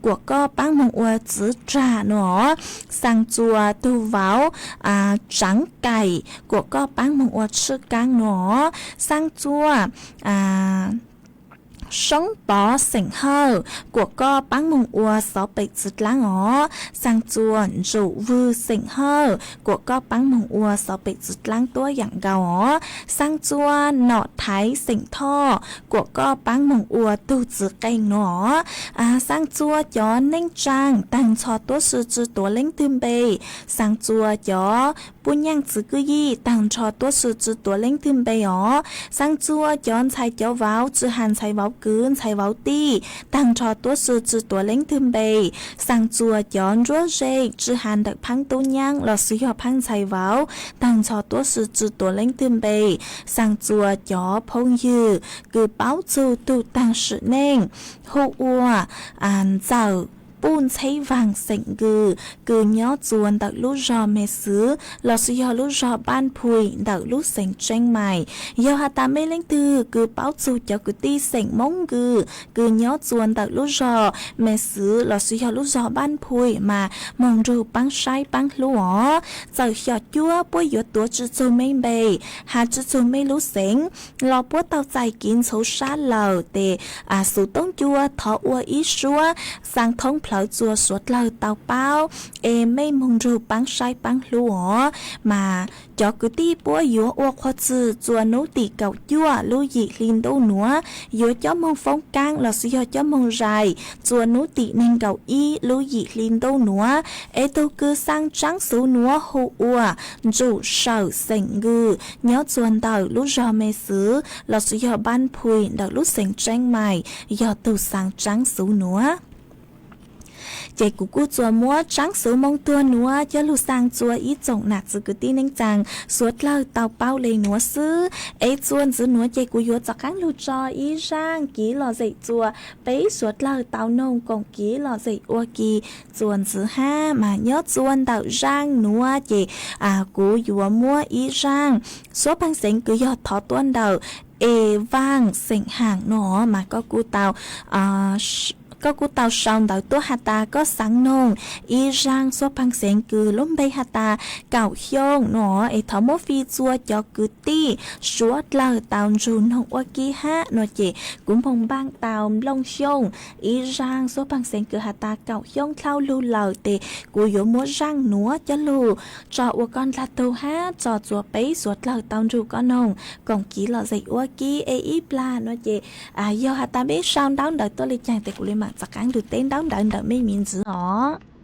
kuam koj paab moog ua txiv rag nuav. Xaa txua tug vauv Tsaav Kaim, kuam koj paab moog ua tshwj kaab nuav. Xaa txua Soob Pov xeem Hawj, kuam koj paab moog ua xov pem txiv dlaab os. Xaa txua Ntsum Vwg xeem Hawj, kuam koj paab moog ua xov pem txiv dlaab tuab yaam nkaus os. Xaa txua Nom Thaiv xeem Thoj, kuam koj paab moog ua tug txiv qeej nuav os. Xaa txua cov neej tsaa taag nrho tuab si tsi tuav leej twg npe. Xaa txua cov puj nyaaj txwv kwj yij taag nrho tuab si tsi tuav leej twg npe os. Xaa txua cov ntxhais cov vauv tsi has ntxhais vauv kwv ntxhais vauv tij taag nrho tuab si tsi tuav leej twg npe. Xaa txua cov nruab zeej tsi has ntawm phaab tub nyaab los sis yog phaab ntxhais vauv taag nrho tuab si tsi tuav leej twg npe. Xaa txua cov phooj ywg kws paub txug tug taag sim neej hu ua Ntxawm Puj Ntxheb Vaag xeem Nkws kws nyob txua ntawm lub zog Me Xwv los sis yog lub zog Npab Phuim ntawm lub xeev Tseeb Mais. Yog has tas mej leej twg kws paub txug cov kwv tij xeem Moob Nkws kws nyob txua ntawm lub zog Me Xwv los sis yog lub zog Npab Phuim mas moog nrug paab saib paab hlub os. Txawm xyom cuab puab yuav tuav tsi txug mej npe, has tsi txug mej lub xeev, los puab tau txais kev ntxhov sab lawm tes xuv toob cua thov ua ib suab xaa thoob plawg txua suav dlawg tau paub, es mej moog nrug paab saib paab hlub os. Mas cov kwv tij puab yuav ua qhua txwg txua nub tim kaum cuaj lub yim hli ntuj nuav yuav cov moog foob kaab los sis yog cov moog zais txua nub tim neeg nkaum ib lub yim hli ntuj nuav. Es tug kws xaa tsaab xuv nuav hu ua Ntsum Sawm xeem Nkws, nyob txua ntawm lub zog Me Xwv los sis yog Npab Phuim ntawm lub xeev Tseeb Mais, yog tug xaa tsaab xuv nuav. Ces kuv kuj txuas muab tsaab xuv moo tuag nuav coj lug xaa txua ib tsoom nam txiv kwv tij neej tsaa suav dlawg tau paub le nuav xwb. Es txuas ntxiv nuav ces kuv yuav rov qaab lug tso ib zaaj kev lom zem txua peb suav dlawg tau noog koom kev lom zem ua ke txuas ntxiv hab. Mas nyob txua ntawm zaaj nuav ces kuv yuav muab ib zaaj suab pheej xeev kws yog thov tuab ntawm Es Vaaj xeem Haam nuav, mas koj kuj tau koj kuj tau sau ntawv tuaj has tas koj xeev noog ib zaaj xuab pheej xeev kws lub npe has tas kaum xyoo no es thov muab fij txua cov kwv tij suav dlawg tau ntsug noog ua ke hab no ces kuv moog npaaj tau nplooj xyooj ib zaaj xuab pheej xeev kws has tas kaum xyoo dlhau lug lawm tes kuv yuav muab zaaj nuav coj lug tso ua koj dlaag tug hab tso txua peb suav dlawg tau ntsug koj noog koom kiv lom zem ua ke es ib plag no ces yog has tas peb sau ntaub ntawv tuaj le caag tes kuv le maam txav qaab nrug teb ntaub ntawv ntawm mej miv ntxiv os.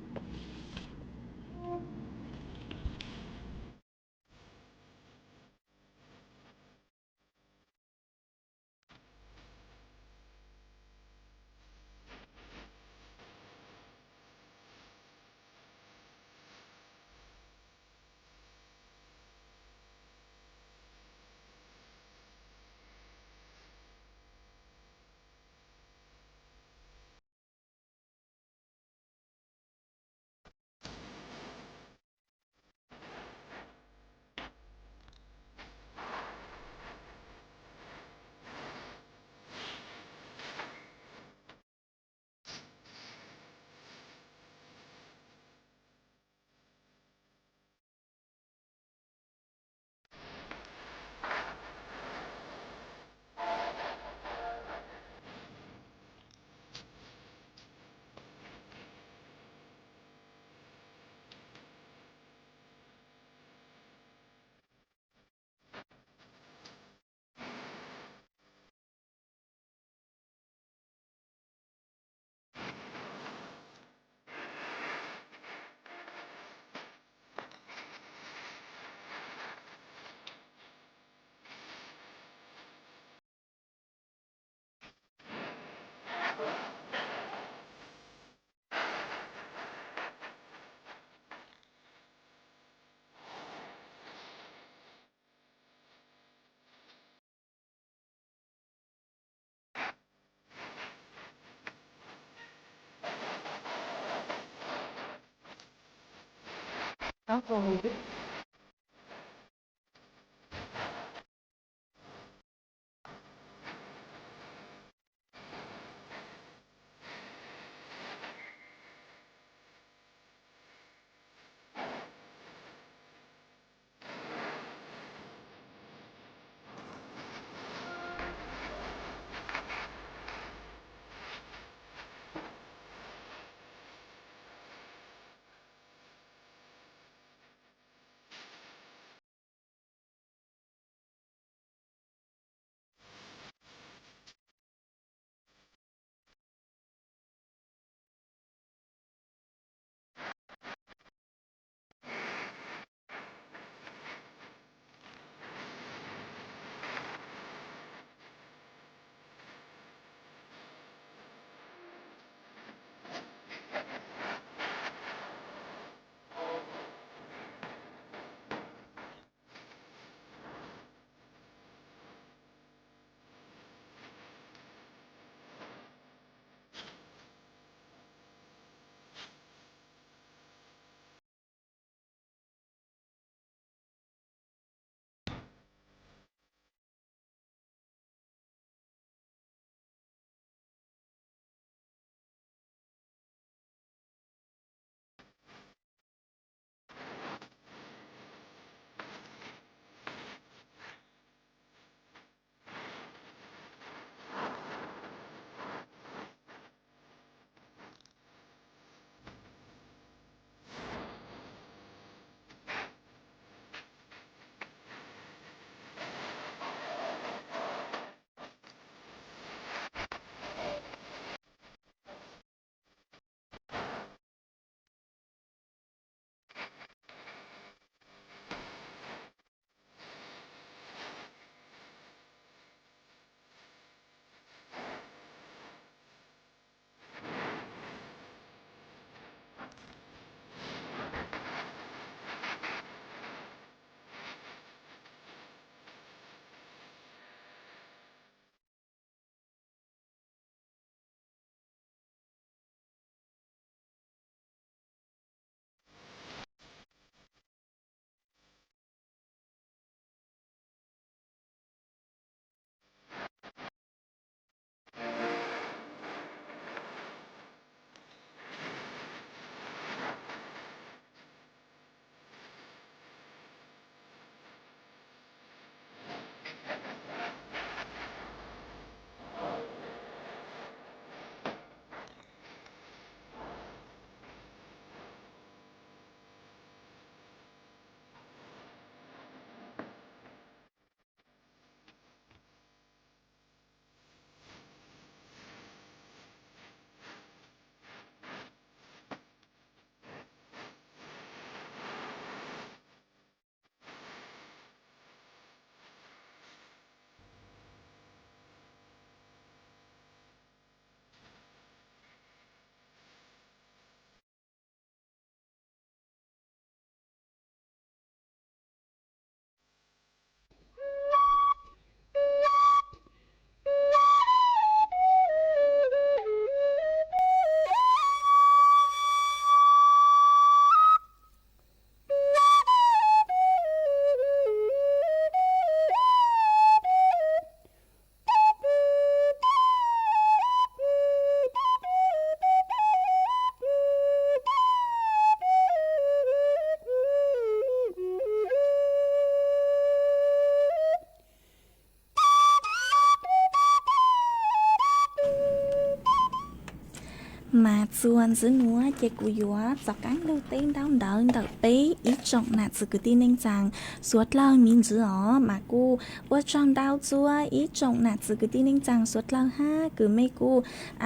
Mas txuas ntxiv nuav ces kuv yuav txaus qaab lug teb ntaub ntawv ntawm peb ib tsoom nam txwv kwv tij neej tsaa suav dlawg me ntsis os. Mas kuj ua tsaug ntau txua ib tsoom nam txwv kwv tij neej tsaa suav dlawg hab kws mej kuj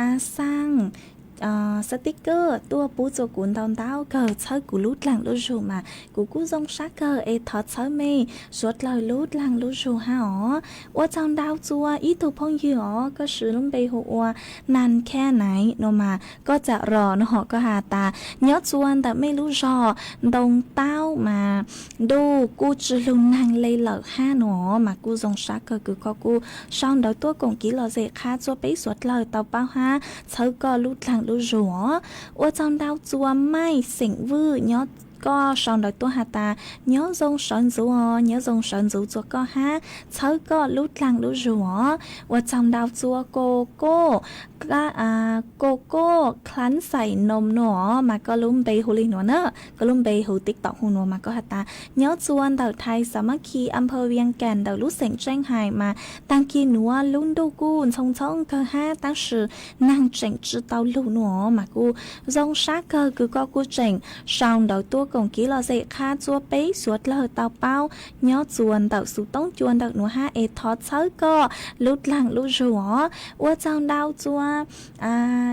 a xaa xab tib kawj tuaj pub txua kuv ntau ntau kawg txhawb kuv lub dlaag lub zug, mas kuv kuj zoo sab kawg es thov txhawb mej suav dlawg lub dlaag lub zug hab os. Ua tsaug ntau txua ib tug phooj ywg os, koj siv lub npe hu ua Nan Kha Naiv nuav, mas koj tsam ros nuav hom koj has tas nyob txua ntawm mej lub zog ntoo taub mas ntuj kuj tsi lug naag le lawm hab nuav, mas kuj zoo sab kawg kws koj kuj sau ntawv tuaj koom kev lom zem qha txua peb suav dlawg tau paub hab txhawb koj lub dlaag lub zug os. Ua tsaug ntau txua Maij Xeem Vwj nyob, koj sau ntawv tuaj has tas nyob zoo sawv ntxuv os, nyob zoo sawv ntxuv txua koj hab txhawb koj lub dlaag lub zug os. Ua tsaug ntau txua Ko Ko, Ko Ko Khlab Xais Nom nuav, mas koj lub npe hu le nuav na, koj lub npe hu TikTok hu nuav mas koj has tas nyob txua ntawm Thai Saamakhi, Amphaw Viang Kaam ntawm lub xeem Tseej Hais, mas taag kis nuav lub ntuj kuj ntxhoo ntxhoo kawg hab tab sis naag tseem tsi tau lug nuav, mas kuj zoo sab kawg kws koj kuj tseem sau ntawv tuaj koom kev lom zem qha txua peb suav dlawg tau paub nyob txua ntawm xuv toob cua ntawm nuav hab es thov txhawb koj lub dlaag lub zug os. Ua tsaug ntau txua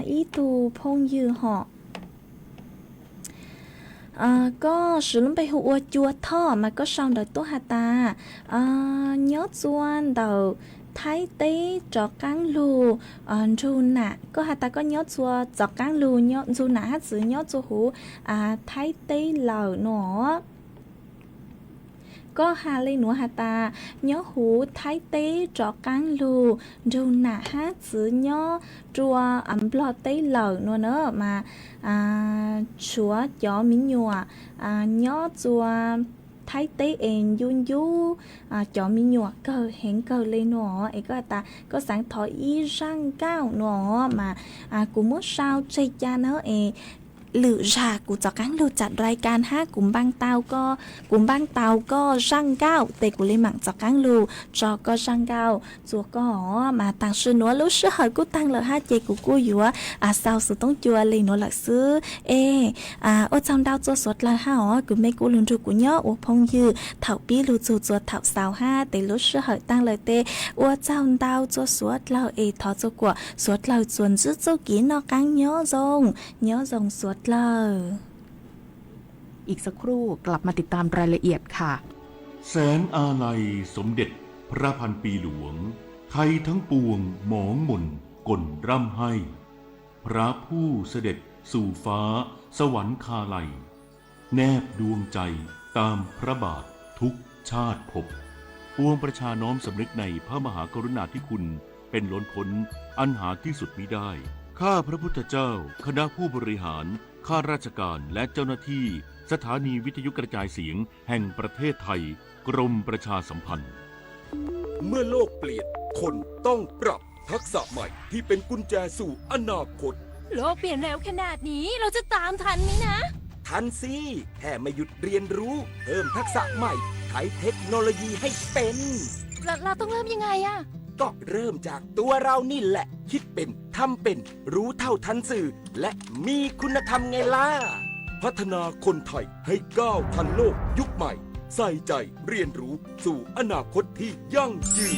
ib tug phooj ywg hom. Koj siv lub npe hu ua Cua Thoj mas koj sau ntawv tuaj has tas nyob txua ntawm Thaib teb rov qaab lug nrug nam, koj has tas koj nyob txua tov qaab lug nrug nam hab txwv nyob txua huv Thaib teb lawm nuav. Koj has le nuav has tas nyob huv Thaib teb rov qaab lug nrug nam hab txwv nyob rua Nplog teb lawm nuav na, mas tshuav cov me nyuam nyob txua Thaib teb es ncu ncu cov me nyuam kawg heev kawg le nuav es koj has tas koj xaav thov ib zaaj nkauj nuav mas kuv muab sau tseg ca na es lwm zag kuv rov qaab lug txam rai ka hab kuv npaa tau koj, kuv npaa tau koj zaaj nkauj tes kuv le maam rov qaab lug tso koj zaaj nkauj txua koj os. Mas taam sim nuav lub sij hawm kuj taag lawm hab ces kuv kuj yuav xaus xuv toob cua le nuav lawm xwb es ua tsaug ntau txua suav dlawg hab os kws mej kuj lug nrug kuv nyob ua phooj ywg thaum pib lug txug txua thaum xaus hab tes lub sij hawm taag lawm tes ua tsaug ntau txua suav dlawg es thov txua kuam suav dlawg txuas ntsib txuj kev noj qaab nyob zoo, nyob zoo suav dlawg. อีกสักครู่กลับมาติดตามรายละเอียดค่ะ แสงอาลัยสมเด็จพระพันปีหลวง ไทยทั้งปวงหมองหม่นก่นร่ำไห้ พระผู้เสด็จสู่ฟ้าสวรรคาลัย แนบดวงใจตามพระบาททุกชาติภพ ปวงประชาน้อมสำนึกในพระมหากรุณาธิคุณเป็นล้นพ้นอันหาที่สุดมิได้ ข้าพระพุทธเจ้า คณะผู้บริหาร ข้าราชการ และเจ้าหน้าที่ สถานีวิทยุกระจายเสียงแห่งประเทศไทย กรมประชาสัมพันธ์ เมื่อโลกเปลี่ยน คนต้องปรับ ทักษะใหม่ที่เป็นกุญแจสู่อนาคต โลกเปลี่ยนเร็วขนาดนี้ เราจะตามทันไหมนะ ทันสิ แค่ไม่หยุดเรียนรู้ เพิ่มทักษะใหม่ ใช้เทคโนโลยีให้เป็น เรา เราต้องเริ่มยังไงอะ ก็เริ่มจากตัวเรานี่แหละ คิดเป็น ทำเป็น รู้เท่าทันสื่อ และมีคุณธรรมไงล่ะ พัฒนาคนไทยให้ก้าวทันโลกยุคใหม่ ใส่ใจเรียนรู้สู่อนาคตที่ยั่งยืน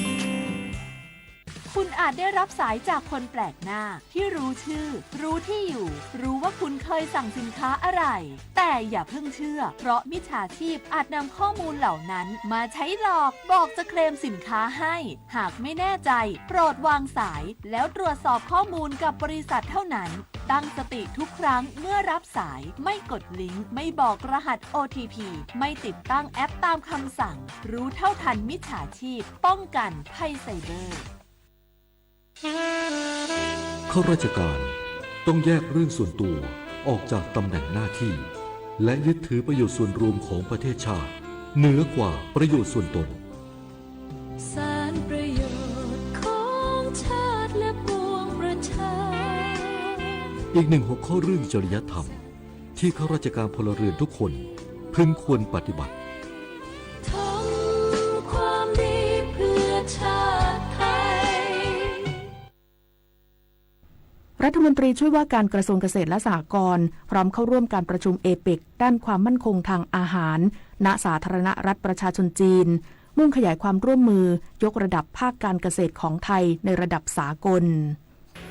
คุณอาจได้รับสายจากคนแปลกหน้าที่รู้ชื่อ รู้ที่อยู่ รู้ว่าคุณเคยสั่งสินค้าอะไร แต่อย่าเพิ่งเชื่อ เพราะมิจฉาชีพอาจนำข้อมูลเหล่านั้นมาใช้หลอก บอกจะเคลมสินค้าให้ หากไม่แน่ใจ โปรดวางสาย แล้วตรวจสอบข้อมูลกับบริษัทเท่านั้น ตั้งสติทุกครั้งเมื่อรับสาย ไม่กดลิงก์ ไม่บอกรหัส โอ ที พี ไม่ติดตั้งแอปตามคำสั่ง รู้เท่าทันมิจฉาชีพ ป้องกันภัยไซเบอร์ ข้าราชการต้องแยกเรื่องส่วนตัวออกจากตำแหน่งหน้าที่ และยึดถือประโยชน์ส่วนรวมของประเทศชาติ เหนือกว่าประโยชน์ส่วนตน สารประโยชน์ของชาติและปวงประชา อีกหนึ่งหัวข้อเรื่องจริยธรรม ที่ข้าราชการพลเรือนทุกคนพึงควรปฏิบัติ ทำความดีเพื่อชาติไทย รัฐมนตรีช่วยว่าการกระทรวงเกษตรและสหกรณ์พร้อมเข้าร่วมการประชุม เอเปก ด้านความมั่นคงทางอาหาร ณ สาธารณรัฐประชาชนจีน มุ่งขยายความร่วมมือยกระดับภาคการเกษตรของไทยในระดับสากล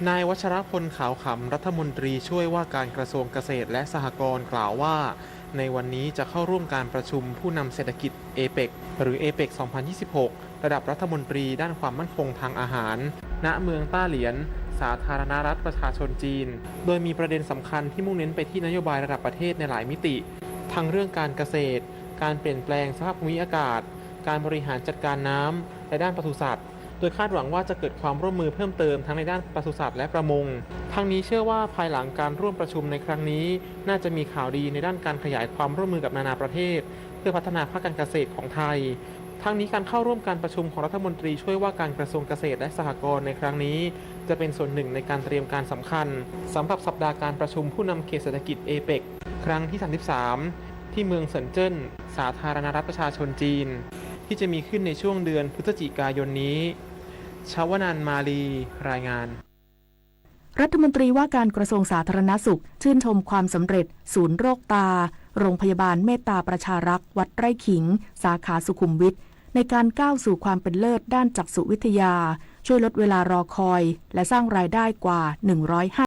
นายวัชรพล ขาวขำ รัฐมนตรีช่วยว่าการกระทรวงเกษตรและสหกรณ์กล่าวว่า ในวันนี้จะเข้าร่วมการประชุมผู้นำเศรษฐกิจ เอเปก หรือ เอเปก สองพันยี่สิบหก ระดับรัฐมนตรีด้านความมั่นคงทางอาหาร ณ เมืองต้าเหลียน สาธารณรัฐประชาชนจีน โดยมีประเด็นสำคัญที่มุ่งเน้นไปที่นโยบายระดับประเทศในหลายมิติ ทั้งเรื่องการเกษตร การเปลี่ยนแปลงสภาพภูมิอากาศ การบริหารจัดการน้ำ และด้านปศุสัตว์ โดยคาดหวังว่าจะเกิดความร่วมมือเพิ่มเติมทั้งในด้านปศุสัตว์และประมง ทั้งนี้เชื่อว่าภายหลังการร่วมประชุมในครั้งนี้ น่าจะมีข่าวดีในด้านการขยายความร่วมมือกับนานาประเทศ เพื่อพัฒนาภาคการเกษตรของไทย ทั้งนี้การเข้าร่วมการประชุมของรัฐมนตรีช่วยว่าการกระทรวงเกษตรและสหกรณ์ในครั้งนี้ จะเป็นส่วนหนึ่งในการเตรียมการสำคัญ สำหรับสัปดาห์การประชุมผู้นำเขตเศรษฐกิจ เอเปก ครั้งที่ สามสิบสาม ที่เมืองเซินเจิ้น สาธารณรัฐประชาชนจีน ที่จะมีขึ้นในช่วงเดือนพฤศจิกายนนี้ ชวนานมาลี รายงาน รัฐมนตรีว่าการกระทรวงสาธารณสุขชื่นชมความสำเร็จศูนย์โรคตา โรงพยาบาลเมตตาประชารักษ์วัดไร่ขิง สาขาสุขุมวิทในการก้าวสู่ความเป็นเลิศด้านจักษุวิทยา ช่วยลดเวลารอคอย และสร้างรายได้กว่า หนึ่งร้อยห้า